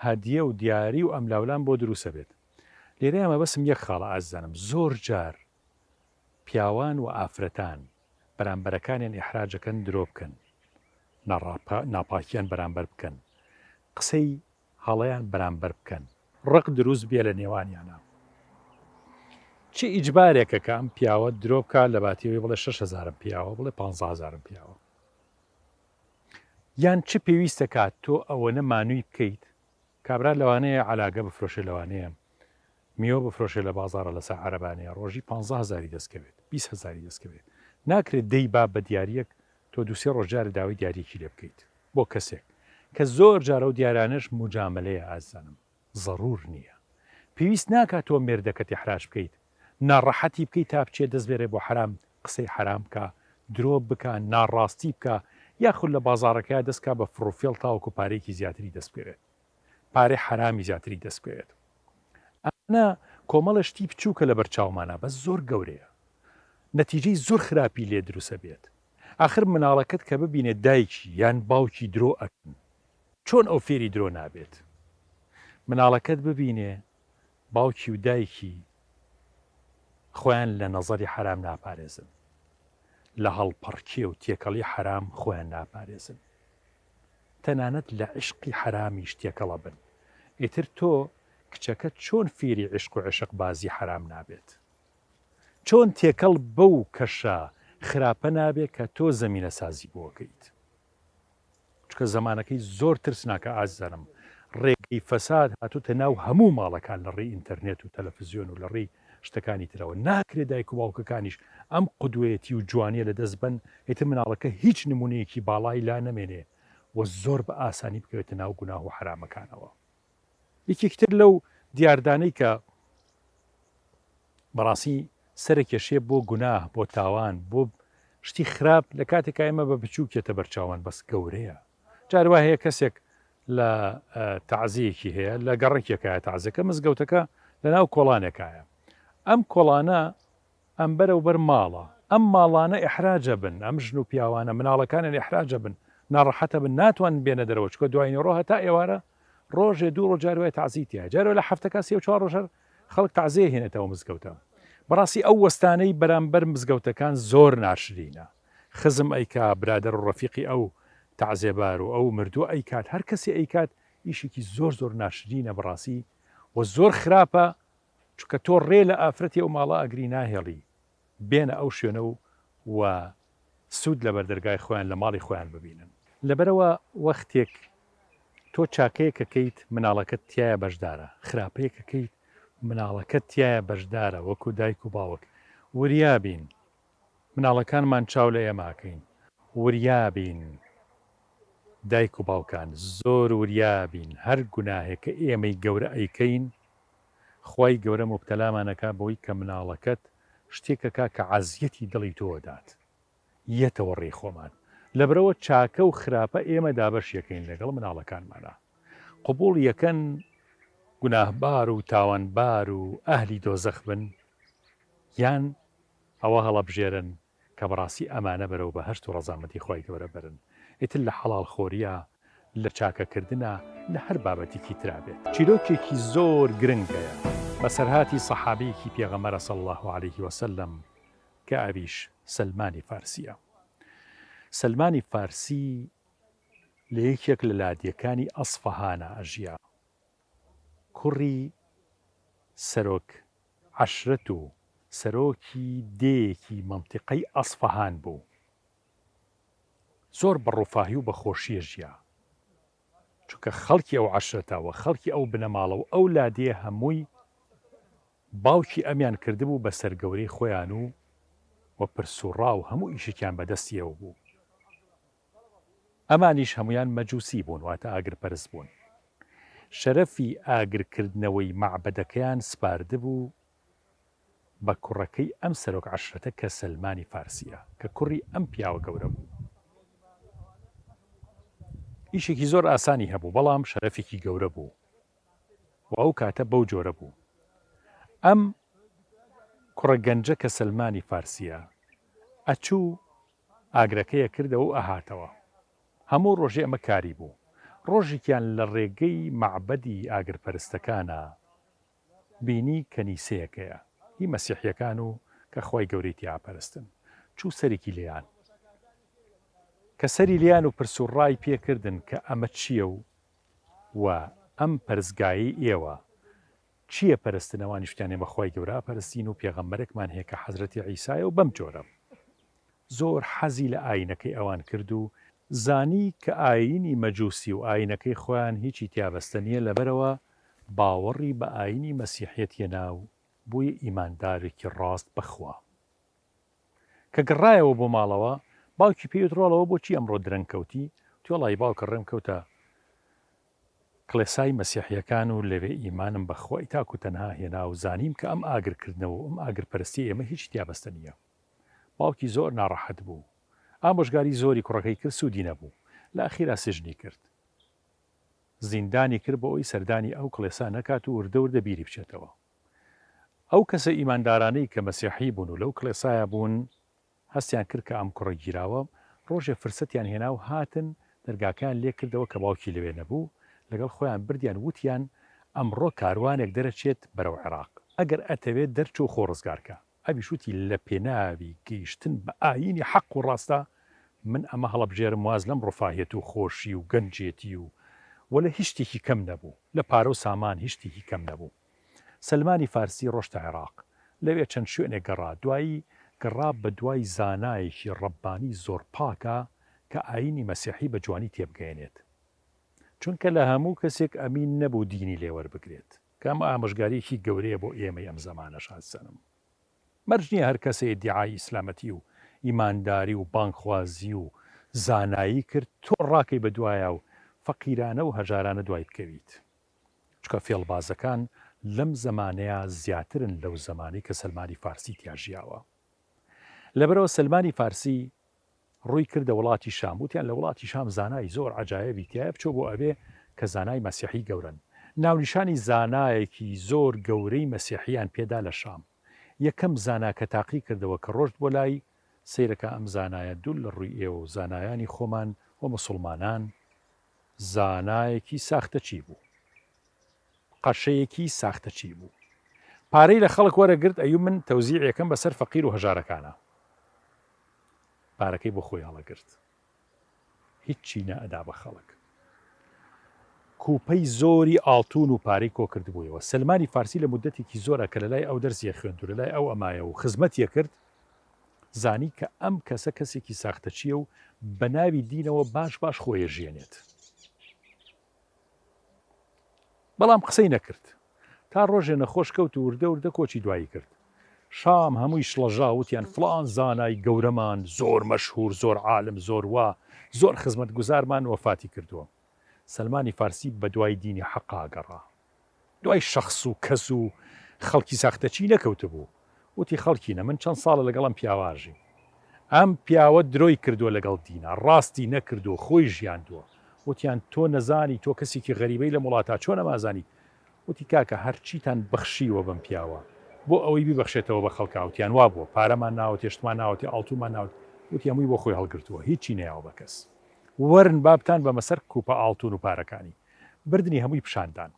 [SPEAKER 3] هەدیە و دیاری و ئەملاولام بۆ دروسە بێت.
[SPEAKER 1] لێرەیا مەبەستم یەک خاڵە ئازیزانم زۆر جار پیاوان و ئافرەتان بەرامبەرەکانیان ئیحراج ئەکەن درۆ بکەن ناپاکیان بەرامبەر بکەن قسەی هەڵەیان بەرامبەر بکەن ڕق دروست بێ لە نێوانیانا چ ئیجبارێکە کە ئەم پیاوە درۆ بکا لە باتی ئەوەی بڵێ شەش هەزارم پیاوە بڵێ پانزە هەزارم پیاوە یان چ پێویستە کات تۆ ئەوەنە مانووی بکەیت کابرا لەوانەیە عەلاگە بفرۆشێ لەوانەیە میوە بفرۆشێ لە بازاڕە لەسەر عەرەبانەیە ڕۆژی پانزە هەزاری دەست کەوێت 20 هەزاری دەست کەوێت ناکرێت دەی با بە دیاریەک تۆ دوسێ ڕۆژ جارێ داوای دیاریەکی لێ بکەیت بۆ کەسێک کە زۆر جار ئەو دیارانەش موجامەلەیە ئازیزانم زەرور نییە پێویست ناکات تۆ مێردەکەت ئیحراج بکەیت ناڕەحەتی بکەیت تا بچێت دەست بێرێ بۆ حەرام قسەی حەرام بکا درۆ بکا ناڕاستی بکا یاخود لە بازاڕەکەیا دەست کا بە فڕوفێڵ تاوەکو پارەیەکی زیاتری دەست بکەوێت پارەی حەرامی زیاتری دەست بکەوێت ئەمانە کۆمەڵە شتی بچووکە لەبەر چاومانە بەس زۆر گەورەیە نەتیجەی زۆر خراپی لێ دروسە بێت ئاخر مناڵەکەت کە ببینێت دایکی یان باوکی درۆ ئەکەن چۆن ئەو فێری درۆ نابێت مناڵەکەت ببینێ باوکی و دایکی خۆیان لە نەزەری حەرام ناپارێزن لە هەڵپەڕکێ و تێکەڵی حەرام خۆیان ناپارێزن تەنانەت لە عیشقی حەرامیش تێکەڵە بن ئیتر تۆ کچەکەت چۆن فیری عیشق و عشق بازی حەرام نابێت چۆن تێکەڵ بەو کەشە خراپە نابێ کە تۆ زەمینە سازی بۆ ئەکەیت چونکە زەمانەکەی زۆر ترسناکە ئازیزانم ڕێگەی فەساد هاتوتە ناو هەموو ماڵەکان لە ڕێی ئینتەرنێت و تەلەفزیۆن و لە ڕێی شتەکانی ترەوە ناکرێت دایک و باوکەکانیش ئەم قودوەیەتی و جوانیە لە دەست بەن ئیتر مناڵەکە هیچ نمونەیەکی باڵای لا نەمێنێ و زۆر بە ئاسانی بکەوێتە ناو گوناه و حەرامەکانەوە یەکێکی تر لەو دیاردانەی کە بەڕاستی سەرەکێشێ بۆ گوناه بۆ تاوان بۆ شتی خراپ لە کاتێکا ئێمە بە بچووکێتە بەرچاوان بەس گەورەیە جار وا هەیە کەسێک لە تەعزیەکی هەیە لە گەڕەکێکایە تەعزەکە مزگەوتەکە لە ناو کۆڵانێکایە ئەم کۆڵانە ئەم بەرەو بەر ماڵە ئەم ماڵانە ئیحراجە بن ئەم ژن و پیاوانە مناڵەکانیان ئیحراجە بن ناڕەحەتە بن ناتوانن بێنە دەرەوە چکە دوای نیڕۆ هەتا ئێوارە ڕۆژێ دوو ڕۆژ جار وایە تەعزی تایە جارێ لە هەفتەکە سێ و چوار ڕۆژ هەر خەڵک تەعزیە هێنێتەوە مزگەوتە بەڕاستی ئەو وەستانەی بەرامبەر مزگەوتەکان زۆر ناشرینە خزم ئەیکا برادەر و ڕەفیقی ئەو تەعزێبار و ئەو مردووە ئەیکات هەر کەسێ ئەیکات ئیشێکی زۆر زۆر ناشرینە بەڕاستی و زۆر خراپە چونکە تۆ ڕێ لە ئافرەتی ئەو ماڵە ئەگری ناهێڵی بێنە ئەو شوێنە و و سوود لە بەردەرگای خۆیان لە ماڵی خۆیان ببینن. لەبەرئەوە وەختێک تۆ چاکەیەک ئەکەیت مناڵەکەت تیایا بەشدارە، خراپەیەک ئەکەیت مناڵەکەت تیایا بەشدارە، وەکو دایک و باوک وریا بین مناڵەکانمان چاو لە ئێمە ئەکەین، وریا بین دایک و باوکان زۆر وریا بین هەر گوناهێک کە ئێمەی گەورە ئەیکەین خوای گەورە موبتەلامان ئەکا بەوەی کە مناڵەکەت شتێک ئەکا کە عەزیەتی دڵی تۆ ئەدات یەتەوە ڕێی خۆمان لەبرەوە چاکە و خراپە ئێمە دابەشی ئەکەین لەگەڵ مناڵەکانمانا قبوڵی ئەکەن گوناهبار و تاوانبار و ئەهلی دۆزەخ بن یان ئەوە هەڵەبژێرن کە بەڕاستی ئەمانە بەرەو بەهەشت و ڕەزامەندی خوای گەورە بەرن ئیتر لە حەڵاڵ خۆرییا لە چاکە کردنا لە هەر بابەتیکی ترا بێت. چیرۆکێکی زۆر گرنگ هەیە بەسەرهاتی سەحابەیەکی پێغەمبەرە صلی اللە علیه وسلم کە ئەویش سەلمانی فارسیە. سەلمانی فارسی لە یەکێک لە لادێکانی ئەسفەهانا ئەژیا. کوڕی سەرۆک عەشرەت و سەرۆکی دێیەکی مەنتیقەی ئەسفەهان بوو. زۆر بە ڕوفاهی و بە خۆشییە ژیا. چونکە خەڵکی ئەو عەشرەتە و خەڵکی ئەو بنەماڵە و ئەو لادێیە هەمووی باوکی ئەمیان کردبوو بە سەرگەورەی خۆیان و و پرس و ڕا و هەموو ئیشێکیان بە دەستیەوە بوو. ئەمانیش هەموویان مەجوسی بوون واتە ئاگرپەرست بوون. شەرەفی ئاگرکردنەوەی مەعبەدەکەیان سپاردبوو بە کوڕەکەی ئەم سەرۆک عەشرەتە کە سەلمانی فارسیە کە کوڕی ئەم پیاوە گەورە بوو. ئیشێکی زۆر ئاسانی هەبوو بەڵام شەرەفێکی گەورە بوو و ئەو کاتە بەو جۆرە بوو. ئەم کوڕە گەنجە کە سەلمانی فارسیە ئەچوو ئاگرەکەی ئەکردەوە و ئەهاتەوە. هەموو ڕۆژێ ئەمە کاری بوو. ڕۆژێکیان لە ڕێگەی مەعبەدی ئاگرپەرستەکانا. بینی کەنیسەیەک هەیە هی مەسیحیەکان و کە خوای گەورەی تیا ئەپەرستن. چوو سەرێکی لێیان. کە سەری لێیان و پرس و ڕای پێ کردن کە ئەمە چییە و و ئەم پەرستگایەی ئێوە چییە پەرستن ئەوانیش وتیان ئێمە خوای گەورە ئەپەرستین و پێغەمبەرێکمان هەیە کە حەزرەتی عیسایە و بەم جۆرە. زۆر حەزی لە ئایینەکەی ئەوان کرد و زانی کە ئایینی مەجوسی و ئایینەکەی خۆیان هیچی تیا بەستە نییە لەبەرئەوە باوەڕی بە ئایینی مەسیحیەت هێنا و بوویە ئیماندارێکی ڕاست بە خوا. کە گەڕایەوە بۆ ماڵەوە باوکی پێی وت ڕۆڵەوە بۆچی ئەمڕۆ درەنگ کەوتی؟ وتی وەڵاهی باوکە ڕێم کەوتە کڵێسای مەسیحیەکان و لەوێ ئیمانم بە خوای تاک و تەنها هێنا و زانیم کە ئەم ئاگرکردنەوە و ئەم ئاگرپەرستیە ئێمە هیچی تیا بەستە نییە. باوکی زۆر ناڕەحەت بوو. ئامۆژگاری زۆری کوڕەکەی کرد سوودی نەبوو. لە ئەخیرا سجنی کرد. زیندانی کرد بۆ ئەوەی سەردانی ئەو کڵێسا نەکات و وردە وردە بیری بچێتەوە. ئەو کەسە ئیماندارانەی کە مەسیحی بوون و لەو کڵێسایە بوون هەستیان کرد کە ئەم کوڕە گیراوە، ڕۆژێ فرسەتیان هێنا و هاتن دەرگاکەیان لێ کردەوە کە باوکی لەوێ نەبوو، لەگەڵ خۆیان بردیان وتیان ئەمڕۆ کاروانێک دەرەچێت بەرەو عێراق، ئەگەر ئەتەوێت دەرچۆ و خۆ ڕزگار کە. ئەویش وتی لە پێناوی گەیشتن بە ئایینی حەق و ڕاستدا من ئەمە هەڵەبژێرم واز لەم ڕفاهیەت و خۆشی و گەنجێتی و وە لە هیچ شتێکی کەم نەبوو لە پارە و سامان هیچ شتێکی کەم نەبوو. سەلمانی فارسی ڕۆشتە عێراق لەوێ چەند شوێنێک گەڕا دوایی گەڕا بە دوای زانایەکی ڕەبانی زۆر پاکا کە ئایینی مەسیحی بە جوانی تێبگەیەنێت چونکە لە هەموو کەسێک ئەمین نەبوو دینی لێ وەربگرێت. کە ئەمە ئامۆژگاریەکی گەورەیە بۆ ئێمەی ئەم زەمانەش ئازیزانم. مەرج نیە هەر کەسێ ئیدیعای ئیسلامەتی و ئیمانداری و بانگخوازی و زانایی کرد تۆ ڕاکەی بە دوایا و فەقیرانە و هەژارانە دوای بکەویت. چونکە فێڵبازەکان لەم زەمانەیا زیاترن لەو زەمانەی کە سەلمانی فارسی تیا ژیاوە. لەبەرئەوە سەلمانی فارسی ڕووی کردە وڵاتی شام، وتیان لە وڵاتی شام زانای زۆر عەجایەبی تیایە بچۆ بۆ ئەوێ کە زانای مەسیحی گەورەن. ناونیشانی زانایەکی زۆر گەورەی مەسیحیان پێدا لە شام. یەکەم زانا کە تاقی کردەوە کە ڕۆشت بۆ لای، سەیرەکە ئەم زانایە دوور لە ڕووی ئێوە و زانایانی خۆمان و موسوڵمانان زانایەکی ساختەچی بوو. قەشەیەکی ساختەچی بوو. پارەی لە خەڵک وەرەگرت ئەیو من تەوزیعیەکەم بەسەر فەقیر و هەژارەکانا. پارەکەی بۆ خۆی هەڵەگرت. هیچی نەئەدا بە خەڵک. کوپەی زۆری ئاڵتون و پارەی کۆ کردبوویەوە. سەلمانی فارسی لە موددەتێکی زۆرا کە لە لای ئەو دەرسی ئەخوێند و لە لای ئەو ئەمایەوە و خزمەتی ئەکرد، زانی کە ئەم کەسە کەسێکی ساختەچییە و بە ناوی دینەوە باش باش خۆی ئەژیێنێت. بەڵام قسەی نەکرد. تا ڕۆژێ نەخۆش کەوت و وردە وردە کۆچی دوایی کرد. شام هەمووی شڵەژا، وتیان فڵان زانای گەورەمان زۆر مەشهوور، زۆر عالم، زۆر وا، زۆر خزمەتگوزارمان وەفاتی کردووە. سەلمانی فارسی بە دوای دینی حەقا گەڕا. دوای شەخس و کەس و خەڵکی ساختەچی نەکەوتبوو. وتی خەڵکینە من چەند ساڵە لەگەڵ ئەم پیاوە ئەژیم. ئەم پیاوە درۆی کردووە لەگەڵ دینا، ڕاستی نەکردووە، خۆی ژیاندووە. وتیان تۆ نەزانی، تۆ کەسێکی غەریبەی لەم وڵاتە، چۆن ئەمە ئەزانی؟ وتی کاکە هەرچیتان بەخشیوە بەم پیاوە بۆ ئەوەی بیبەخشێتەوە بە خەڵکا، وتیان وابووە، پارەمان ناوەتێ، شتمان ناوەتێ، ئاڵتوونمان ناوەتێ، وتی هەمووی بۆ خۆی هەڵگرتووە، هیچی نەیاوە بە کەس. وەرن با بتانبەمە سەر کوپە ئاڵتوون و پارەکانی. بردنی هەمووی پیشان دان.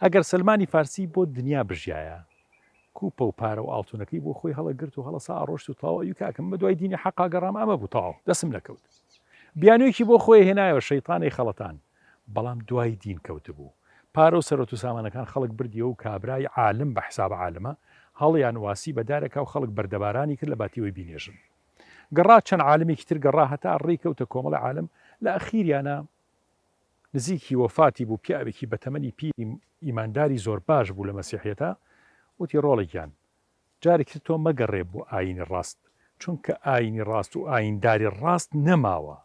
[SPEAKER 1] ئەگەر سەلمانی فارسی بۆ دنیا بژیایە، کوپە و پارە و ئاڵتونەکەی بۆ خۆی هەڵەگرت و هەڵەسا ئەڕۆشت و تەواو ئەیوو کاکە من بەدوای دینی حەقا گەڕام ئەمە بوو تەواو دەسم نەکەوت. بیانوویەکی بۆ خۆی هێنایەوە شەیتانەی خەڵەتان. بەڵام دوای دین کەوتبوو. پارە و سەرۆت و سامانەکان خەڵک بردیەوە و کابرای عالم بە حساب عالمە هەڵیان واسی بە دارێکا و خەڵک بەردەبارانی کرد لە باتی ئەوەی بینێژن. گەڕا چەند عالمێکی تر گەڕا هەتا ڕێی کەوتە کۆمەڵێ عالم لە ئەخیریانا نزیکی وەفاتی بوو پیاوێکی بەتەمەنی پیری ئیمانداری زۆر باش بوو لە مەسیحیەتا وتی ڕۆڵە گیان جارێکی تر تۆ مەگەڕێ بۆ ئاینی ڕاست چونکە ئاینی ڕاست و ئاینداری ڕاست نەماوە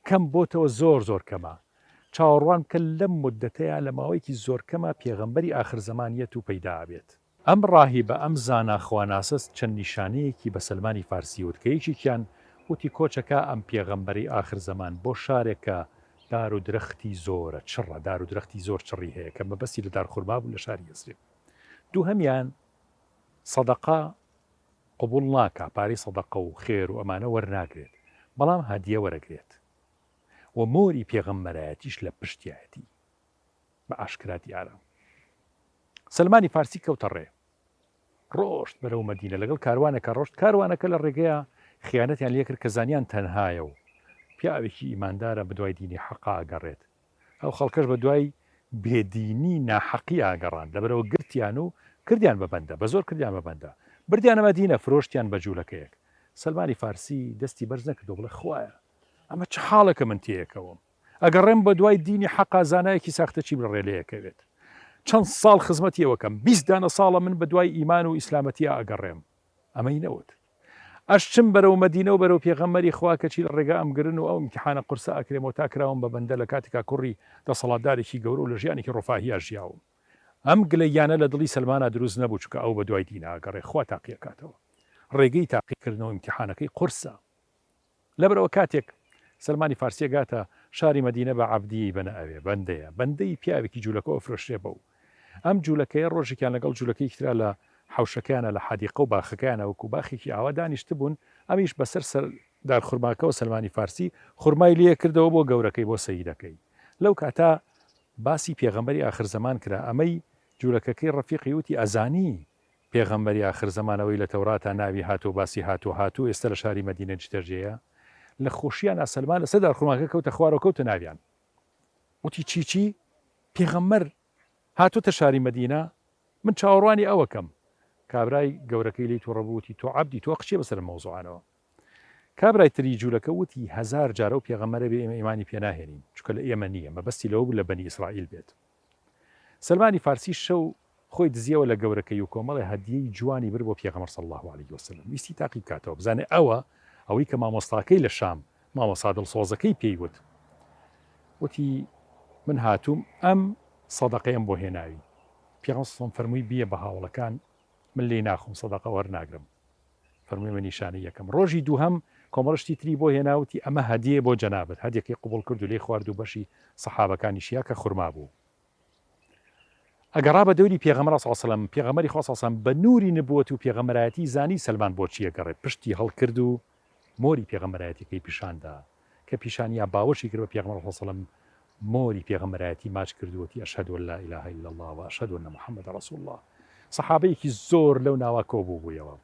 [SPEAKER 1] کەم بۆتەوە زۆر زۆر کەمە چاوەڕوان بکە لەم مودەتەیا لە ماوەیەکی زۆر کەما پێغەمبەری ئاخر زەمان یەت و پەیدا ئەبێت. ئەم ڕاهیبە، ئەم زانا خواناسە چەند نیشانەیەکی بە سەلمانی فارسی وت کە یەکێکیان وتی کۆچەکا ئەم پێغەمبەرەی ئاخر زەمان بۆ شارێک کە دار و درەختی زۆرە، چڕە، دار و درەختی زۆر چڕی هەیە کە مەبەستی لە دارخورما بوو لە شاری یەسریب. دووهەمیان سەدەقە قبوڵ ناکا، پارەی سەدەقە و خێر و ئەمانە وەرناگرێت، بەڵام هەدیە وەرەگرێت و مۆری پێغەمبەرایەتیش لە پشتیایەتی. بە ئاشکرا دیارە. سەلمانی فارسی کەوتە ڕێ. ڕۆشت بەرەو مەدینە لەگەڵ کاروانێکا ڕۆشت، کاروانەکە لە ڕێگەیا خیانەتیان لێ کرد کە زانیان تەنهایە و پیاوێکی ئیماندارە بەدوای دینی حەقا ئەگەڕێت، ئەو خەڵکەش بەدوای بێدینی ناحەقی ئەگەڕان، لەبەرئەوە گرتیان و کردیان بە بەندە، بەزۆر کردیان بە بەندە، بردیانە مەدینە فرۆشتیان بە جوولەکەیەک. سەلمانی فارسی دەستی بەرز نەکردەوە بڵێ خوایە ئەمە چ حاڵێکە من تێیەکەوم؟ ئەگەڕێم بەدوای دینی حەقا زانایەکی ساختەچیم لە ڕێ لێیەکەوێت چەند ساڵ خزمەتی ئەوەکەم 20 دانە ساڵە من بەدوای ئیمان و ئیسلامەتیا ئەگەڕێم ئەمەی نەوت ئەشچم بەرەو مەدینە و بەرەو پێغەمبەری خوا کەچی لە ڕێگا ئەمگرن و ئەو ئیمتیحانە قورسە ئەکرێمەوە تا کراوم بە بەندە لە کاتێکا کوڕی دەسەڵاتدارێکی گەورە و لە ژیانێکی ڕەفاهیا ژیاوم ئەم گلەییانە لە دڵی سەلمانا دروست نەبوو چونکە ئەو بەدوای دینا ئەگەڕێ خوا تاقیەکاتەوە ڕێگەی تاقیکردنەوە ئیمتیحانەکەی قورسە لەبەرئەوە کاتێک سەلمانی فارسی ئەگاتە شاری مەدینە بە عەبدیی بەنە ئەوێ، بەندەیە، بەندەی پیاوێکی جوولەکە ئەفرۆشرێ بەو. ئەم جوولەکەیە ڕۆژێکیان لەگەڵ جوولەکەیەکی ترا لە حەوشەکەیانا لە حەدیقە و باخەکەیانا وەکوو باخێکی ئاوا دانیشتبوون، ئەمیش بەسەر سەر دارخورماکەوە سەلمانی فارسی خورمای لێ کردەوە بۆ گەورەکەی بۆ سەیدەکەی. لەو کاتە باسی پێغەمبەری ئاخر زەمان کرا، ئەمەی جوولەکەکەی ڕەفیقی وتی ئەزانی پێغەمبەری ئاخر زەمان ئەوەی لە تەوراتا ناوی هاتووە باسی هاتووە هاتوو ئێستا لە شاری مەدینە نیشتەجێیە لە خۆشیانا سەلمان لەسەر دارخورماکە کەوتە خوارەوە کەوتە ناویان وتی چی چی پێغەمبەر هاتووتە شاری مەدینە من چاوەڕوانی ئەوەکەم کابرای گەورەکەی لێی توڕە بوو وتی تۆ عەبدی تۆ قچیە بەسەر مەوزوعانەوە کابرای تری جوولەکە وتی هەزار جارە و پێغەمبەرە بێ ئێمە ئیمانی پێ ناهێنین چونکە لە ئێمە نییە مەبەستی لەوە بوو لە بەنی ئیسرائیل بێت سەلمانی فارسی شەو خۆی دزیەوە لە گەورەکەی و کۆمەڵێ هەدیەی جوانی برد بۆ پێغەمبەر صلی اللە علیە وسلم ویستی تاقی بکاتەوە بزانێ ئەوە ئەوەی کە مامۆستاکەی لە شام مامۆستا دڵسۆزەکەی پێی وت وتی من هاتووم ئەم سەدەقەیەم بۆ هێناوی پێغەمبەر صلی اللە فەرمووی بیە بە هاوڵەکان من لێی ناخۆم سەدەقە وەرناگرم فەرمووی من نیشانەی یەکەم ڕۆژی دووهەم کۆمەڵە شتی تری بۆ هێنا وتی ئەمە هەدیەیە بۆ جەنابت هەدیەکەی قبوڵ کرد و لێی خوارد و بەشی سەحابەکانیشیا کە خورما بوو ئەگەڕا بە دەوری پێغەمبەر صلی الله علیه و سلم پێغەمبەری خوا صلی الله علیه و سلم بە نوری نبوەت و پێغەمبەرایەتی زانی سەلمان بۆ چیە گەڕێ پشتی هەڵکرد و مۆری پێغەمبەرایەتیەکەی پیشاندا کە پیشانیا باوەشی کرد بە پێغەمبەر صلی الله علیه و سلم مۆری پێغەمبەرایەتی ماچ کرد و وتی اشهد ان لا اله الا الله و اشهد ان محمد رسول الله سەحابەیەکی زۆر لەو ناوە کۆبووبوویەوە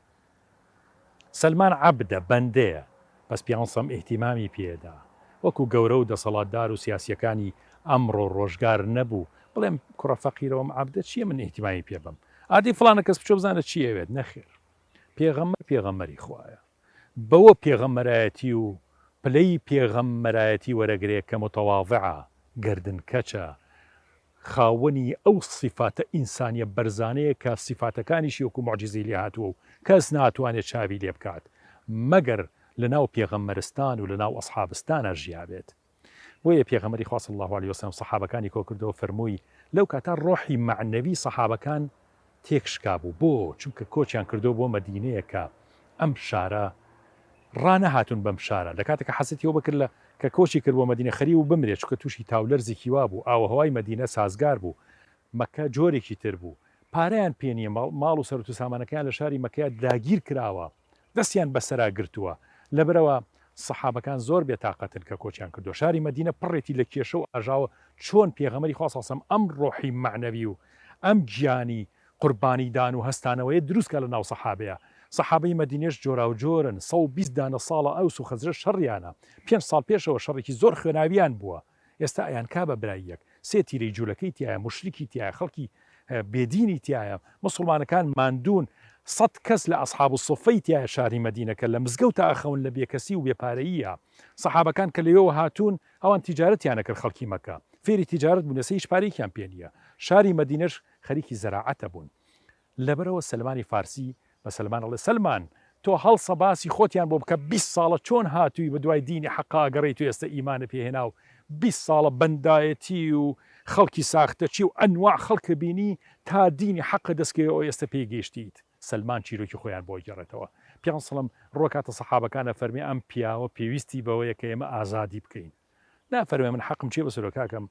[SPEAKER 1] سەلمان عەبدە، بەندەیە، بەس پیانسەم ئیهتیمامی پێدا، وەکو گەورە و دەسەڵاتدار و سیاسیەکانی ئەمڕۆ ڕۆژگار نەبوو، بڵێم کوڕە فەقیرە ئەم عەبدە چیە من ئیهتیمامی پێ بەم، ئادەی فڵانە کەس بچۆ بزانە چی ئەوێت، نەخێر پێغەمبەر پێغەمبەری خوایە، بەوە پێغەمبەرایەتی و پلەی پێغەمبەرایەتی وەرەگرێ کە متواضعە، گەردن کەچە، خاوەنی ئەو سیفاتە ئینسانیە بەرزانەیە کە سیفاتەکانیشی وەکو موعجیزەی لێ هاتووە و کەس ناتوانێت چاوی لێ بکات مەگەر لە ناو پێغەمبەرستان و لە ناو ئەسحابستانا ژیابێت بۆیە پێغەمبەری خوا صلی اللە علیە وسلم سەحابەکانی کۆکردەوە فەرمووی لەو کاتە ڕۆحی مەعنەوی سەحابەکان تێک شکابوو بۆ؟ چونکە کۆچیان کردووە بۆ مەدینەیە کە ئەم شارە ڕانەهاتوون بەم شارە لە کاتێکا حەزرەتی ئەبوبەکر لە کە کۆچی کرد بۆ مەدینە خەریک بوو بمرێت چونکە تووشی تاولەرزێکی وا بوو ئاووهەوای مەدینە سازگار بوو مەکە جۆرێکی تر بوو پارەیان پێ نییە ماڵ و سەروت و سامانەکەیان لە شاری مەکەیا داگیر کراوە دەستیان بەسەرا گرتووە لەبەرئەوە سەحابەکان زۆر بێتاقەتن کە کۆچیان کردووە شاری مەدینە پڕێتی لە کێشە و ئاژاوە چۆن پێغەمبەری خوا صلی اللە علیە وسلم ئەم ڕۆحی مەعنەوی و ئەم گیانی قوربانیدان و هەستانەوەیە دروست کا لە ناو سەحابەیا. سەحابەی مەدینەش جۆراوجۆرن، 120 دانە ساڵە ئەوس و خەزرەج شەڕیانە، پێنج ساڵ پێشەوە شەڕێکی زۆر خوێناویان بووە، ئێستا ئەیانکا بە برای یەک، سێ تیرەی جولەکەی تیایە، موشریکی تیایە، خەڵکی بێدینی تیایە، موسڵمانەکان ماندوون، سەد کەس لە ئەسحاب الصفەی تیایە شاری مەدینە کە لە مزگەوتا ئەخەون لە بێکەسی و بێپارەییا، سەحابەکان کە لەوێوە هاتوون ئەوان تیجارەتیان ئەکرد خەڵکی مەکە فێری تیجارەت بوون ئێستا هیچ پارەیەکیان پێ نییە، شاری مەدینەش خەریکی زەراعەتە بوون لەبەرئەوە سەلمانی فارسی بە سەلمان ئەڵێ سەلمان تۆ هەڵسە باسی خۆتیان بۆ بکە 20 ساڵە چۆن هاتووی بە دوای دینی حەقا ئەگەڕێیت و ئێستە ئیمانت پێ هێنا و 20 ساڵە بەندایەتی و خەڵکی ساختەچی و ئەنواع خەڵکە بینی تا دینی حەقە دەست کەوێ ئەو ئێستە پێی گەیشتیت سەلمان چیرۆکی خۆیان بۆ گێڕێتەوە پێغەمبەر سەڵەم ڕۆکاتە سەحابەکان ئەفەرمێ ئەم پیاوە پێویستی بەوەیە کە ئێمە ئازادی بکەین نافەرمێ من حەقم چیە بەسەرۆ کاکەم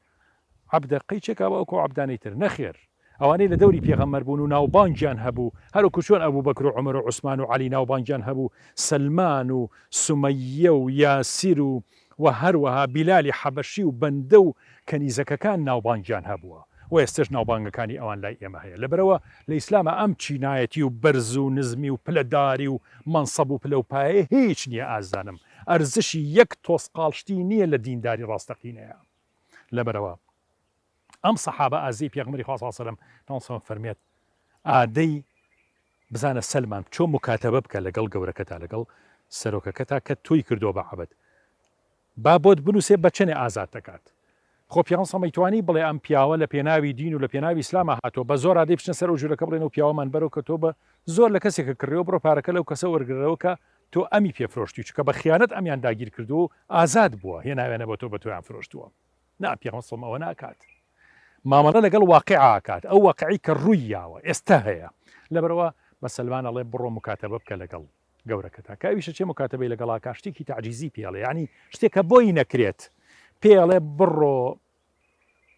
[SPEAKER 1] عەبدە قەی چێکا بە ئەوکو عەبدانەی تر نەخێر ئەوانەی لە دەوری پێغەمبەر بوون و ناوبانگیان هەبوو هەروەکو چۆن ئەبوبەکر و عومەر و عوسمان و عەلی ناوبانگیان هەبوو سەلمان و سومەیە و یاسیر و و هەروەها بیلالی حەبەشی و بەندە و کەنیزەکەکان ناوبانگیان هەبووە. و ئێستەش ناوبانگەکانی ئەوان لای ئێمە هەیە. لەبەرئەوە لە ئیسلاما ئەم چینایەتی و بەرز و نزمی و پلەداری و مەنسەب و پلە و پایەیە هیچ نییە ئازیزانم. ئەرزشی یەک تۆسقاڵ شتی نییە لە دینداری ڕاستەقینەیا. لەبەرئەوە ئەم سەحابە ئازیزەی پێغەمبەری خوا صلی اللە علیە وسلم پێغەمبەر فەرمێت ئادەی بزانە سەلمان بچۆ مکاتەبە بکە لەگەڵ گەورەکەتا لەگەڵ سەرۆکەکەتا کە تۆی کردووە بە عەبد با بۆت بنووسێ بە چەنێ ئازاد دەکات خۆ پیاوە سەمەیتوانی بڵێ ئەم پیاوە لە پێناوی دین و لە پێناوی ئیسلامە هاتووە بە زۆر ئادەی بچنە سەر ئەو ژوورەکە بڵێن و پیاوەمان بەرەو کە تۆ بە زۆر لە کەسێکە کڕیەوە بڕۆ پارەکە لەو کەسە وەرگرەوە کە تۆ ئەمی پێفرۆشتی چونکە بە خیانەت ئەمیان داگیر کردووە و ئازاد بووە هێناویانە بۆ تۆ بە تۆیان فرۆشتووە نا پێغەمبەر صلی ئەوە ناکات مامەڵە لەگەڵ واقع ئاکات ئەو واقعی کە ڕووی یاوە ئێستا هەیە لەبەرەوە بە سەلمان ئەڵێ بڕۆ مکاتەبە بکە لەگەڵ گەورەکەتا کە ئەویشە چێ مکاتەبەی لەگەڵاکە شتێکی تەعجیزی پێڵێ ینی شتێکە بۆی نەکرێت پێڵێ بڕۆ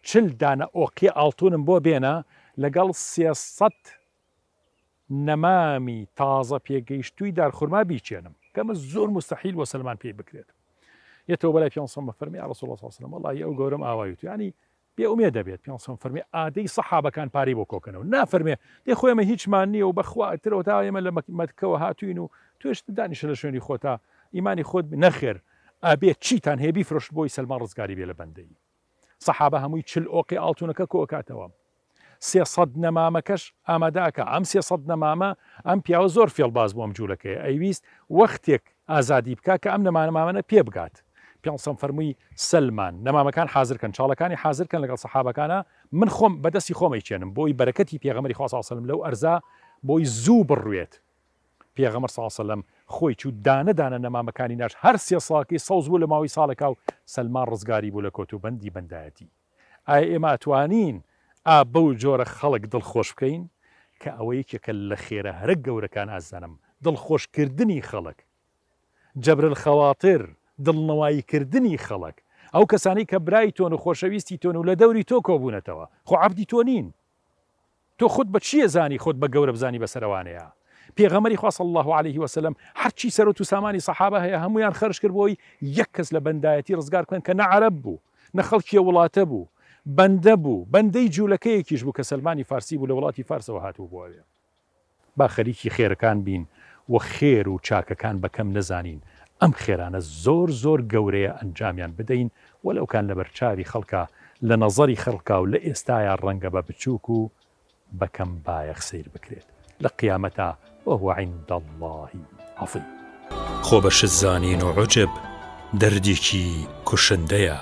[SPEAKER 1] چل دانە ئۆقیە ئاڵتونم بۆ بێنە لەگەڵ سێسەد نەمامی تازە پێگەیشتووی دارخورما بیچێنم کە ئەمە زۆر مستحیل بۆ سەلمان پێی بکرێت یەتەوە بەلای پێ سەمە فەرمی یا رسول الله صلی الله علیه و سلم وەڵی ئەو گەورەم ئاوای وت یعنی بێ ئومێد دەبێت پێ سەم فەرمی ئادەی سەحابەکان پارەی بۆ کۆکەنەوە نافەرمێ دێ خۆ ئێمە هیچمان نییە و بەخوا ترەوە تا ئێمە لە مەکەوە هاتوین و توێش دانیشە لە شوێنی خۆتا ئیمانی خۆت نەخێر ئابێ چیتان هەیە بیفرۆشت بۆی سەلمان ڕزگاری بێ لە بەندەیی سەحابە هەمووی چل ئۆقی ئاڵتونەکە کۆئەکاتەوە 300 نەمامەکەش ئامادە ئەکا ئەم 300 نەمامە ئەم پیاوە زۆر فێڵباز بوو ئەم جوولەکەیە ئەیویست وەختێک ئازادی بکا کە ئەم نەمانەمامەنە پێ بگات پێ فەرمووی سەلمان نەمامەکان حازر کەن چاڵەکانی حازر کەن لەگەڵ سەحابەکانە من خۆم بەدەستی خۆم ئەیچێنم بۆی بەرەکەتی پێغەمبەری خوا صلی الله علیه و سلم لەو ئەرزا بۆی زوو بڕوێت پێغەمبەر صلی اللە علیە وسلم خۆی چوو دانە دانە نەمامەکانی ناشت هەر سێ ساڵەکەی سەوز بوو لە ماوەی ساڵێکا و سەلمان ڕزگاری بوو لە کۆت و بەندی بەندایەتی ئایا ئێمە ئەتوانین ئا بەو جۆرە خەڵک دڵخۆش بکەین کە ئەوە یەکێکە لە خێرە هەرە گەورەکان ئازیزانم دڵخۆش کردنی خەڵک جبر الخواطر دڵنەوایی کردنی خەڵک ئەو کەسانەی کە برای تۆن و خۆشەویستی تۆن و لە دەوری تۆ کۆبوونەتەوە خۆ عەبدی تۆ نین تۆ خۆت بە چیە زانی خۆت بە گەورە بزانی بەسەر ئەوانەیا؟ پێغەمبەری خوا صلی اللە علیه وسلم هەرچی سەرۆت و سامانی سەحابە هەیە هەموویان خەرج کرد بۆی یەک کەس لە بەندایەتی ڕزگار بکەن کە نە عەرەب بوو نە خەڵکی وڵاتە بوو بەندە بوو بەندەی جوولەکەیەکیش بوو کە سەلمانی فارسی بوو لە وڵاتی فارسەوە هاتوو بۆ ئەوێ. با خەریکی خێرەکان بین و خێر و چاکەکان بە کەم نەزانین، ئەم خێرانە زۆر زۆر گەورەیە ئەنجامیان بدەین وەلەوکان لەبەرچاوی خەڵکا لە نەزەری خەڵکا و لە ئێستایا ڕەنگە بە بچوک و بە کەم بایەخ سەیر بکرێت لە قیامەتا وهو عند اللە عظیم.
[SPEAKER 2] خۆ بە شت زانین و عوجب دەردێکی کوشندەیە،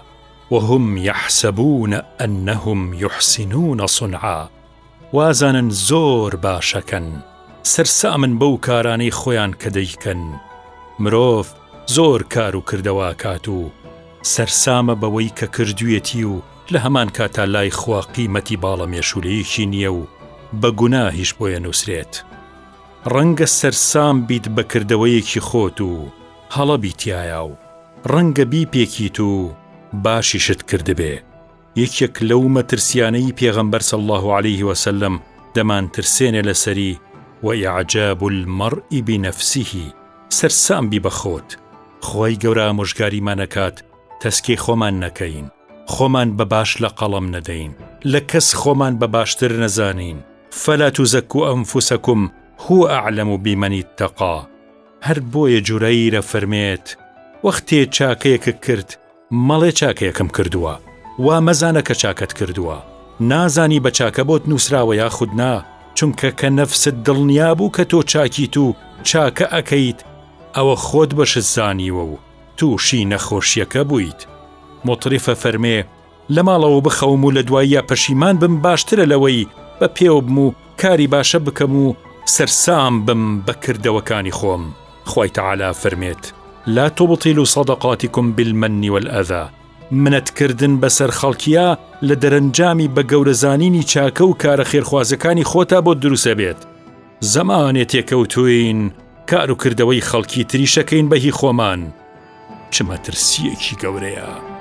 [SPEAKER 2] وهم یحسبون انهم یحسنون صنعا، وازانن زۆر باشەکەن، سەرسامن بەو کارانەی خۆیان کە دەیکەن، مرۆڤ زۆر کار و کردەوە ئەکات و سەرسامە بەوەی کە کردویەتی و لە هەمان کاتا لای خوا قیمەتی باڵە مێشولەیەکی نییە و بە گوناهیش بۆی ئەنوسرێت. ڕەنگە سەرسام بیت بە کردەوەیەکی خۆت و هەڵە بی تیایا و ڕەنگە بیپێکیت و باشیشت کردبێ. یەکێک لەو مەترسیانەی پێغەمبەر صلی اللە علیه وسلم دەمانترسێنێ لەسەری، وإعجاب المرء بنفسه، سەرسام بی بە خۆت، خوای گەورە ئامۆژگاریمان ئەکات تەسکەی خۆمان نەکەین، خۆمان بە باش لە قەڵەم نەدەین، لە کەس خۆمان بە باشتر نەزانین، فلا تزکوا انفسکم هو اعلم بمن اتقی، هەر بۆیە جورەیر ئەفەرمێت، وەختێ چاکەیەکت کرد مەڵێ چاکەیەکم کردووە، وا مەزانە کە چاکەت کردووە، نازانی بە چاکە بۆت نووسراوە یاخود نا، چونکە کە نەفست دڵنیا بوو کە تۆ چاکیت و چاکە ئەکەیت، ئەوە خۆت بە شت زانیوە و تووشی نەخۆشییەکە بوویت. موتریف ئەفەرمێ، لە ماڵەوە بخەوم و لە دواییا پەشیمان بم باشترە لەوەی بە پێوە بم و کاری باشە بکەم و سەرسام بم بە کردەوەکانی خۆم. خوای تەعالا ئەفەرمێت، لا تبطلوا صدقاتکم بالمن والأذی، منەت کردن بەسەر خەڵکیا لە دەرەنجامی بە گەورە زانینی چاکە و کارە خێرخوازەکانی خۆتا بۆت دروست ئەبێت. زەمانێ تێکەوتووین کار و کردەوەی خەڵکی تریش ئەکەین بە هی خۆمان، چ مەترسییەکی گەورەیە.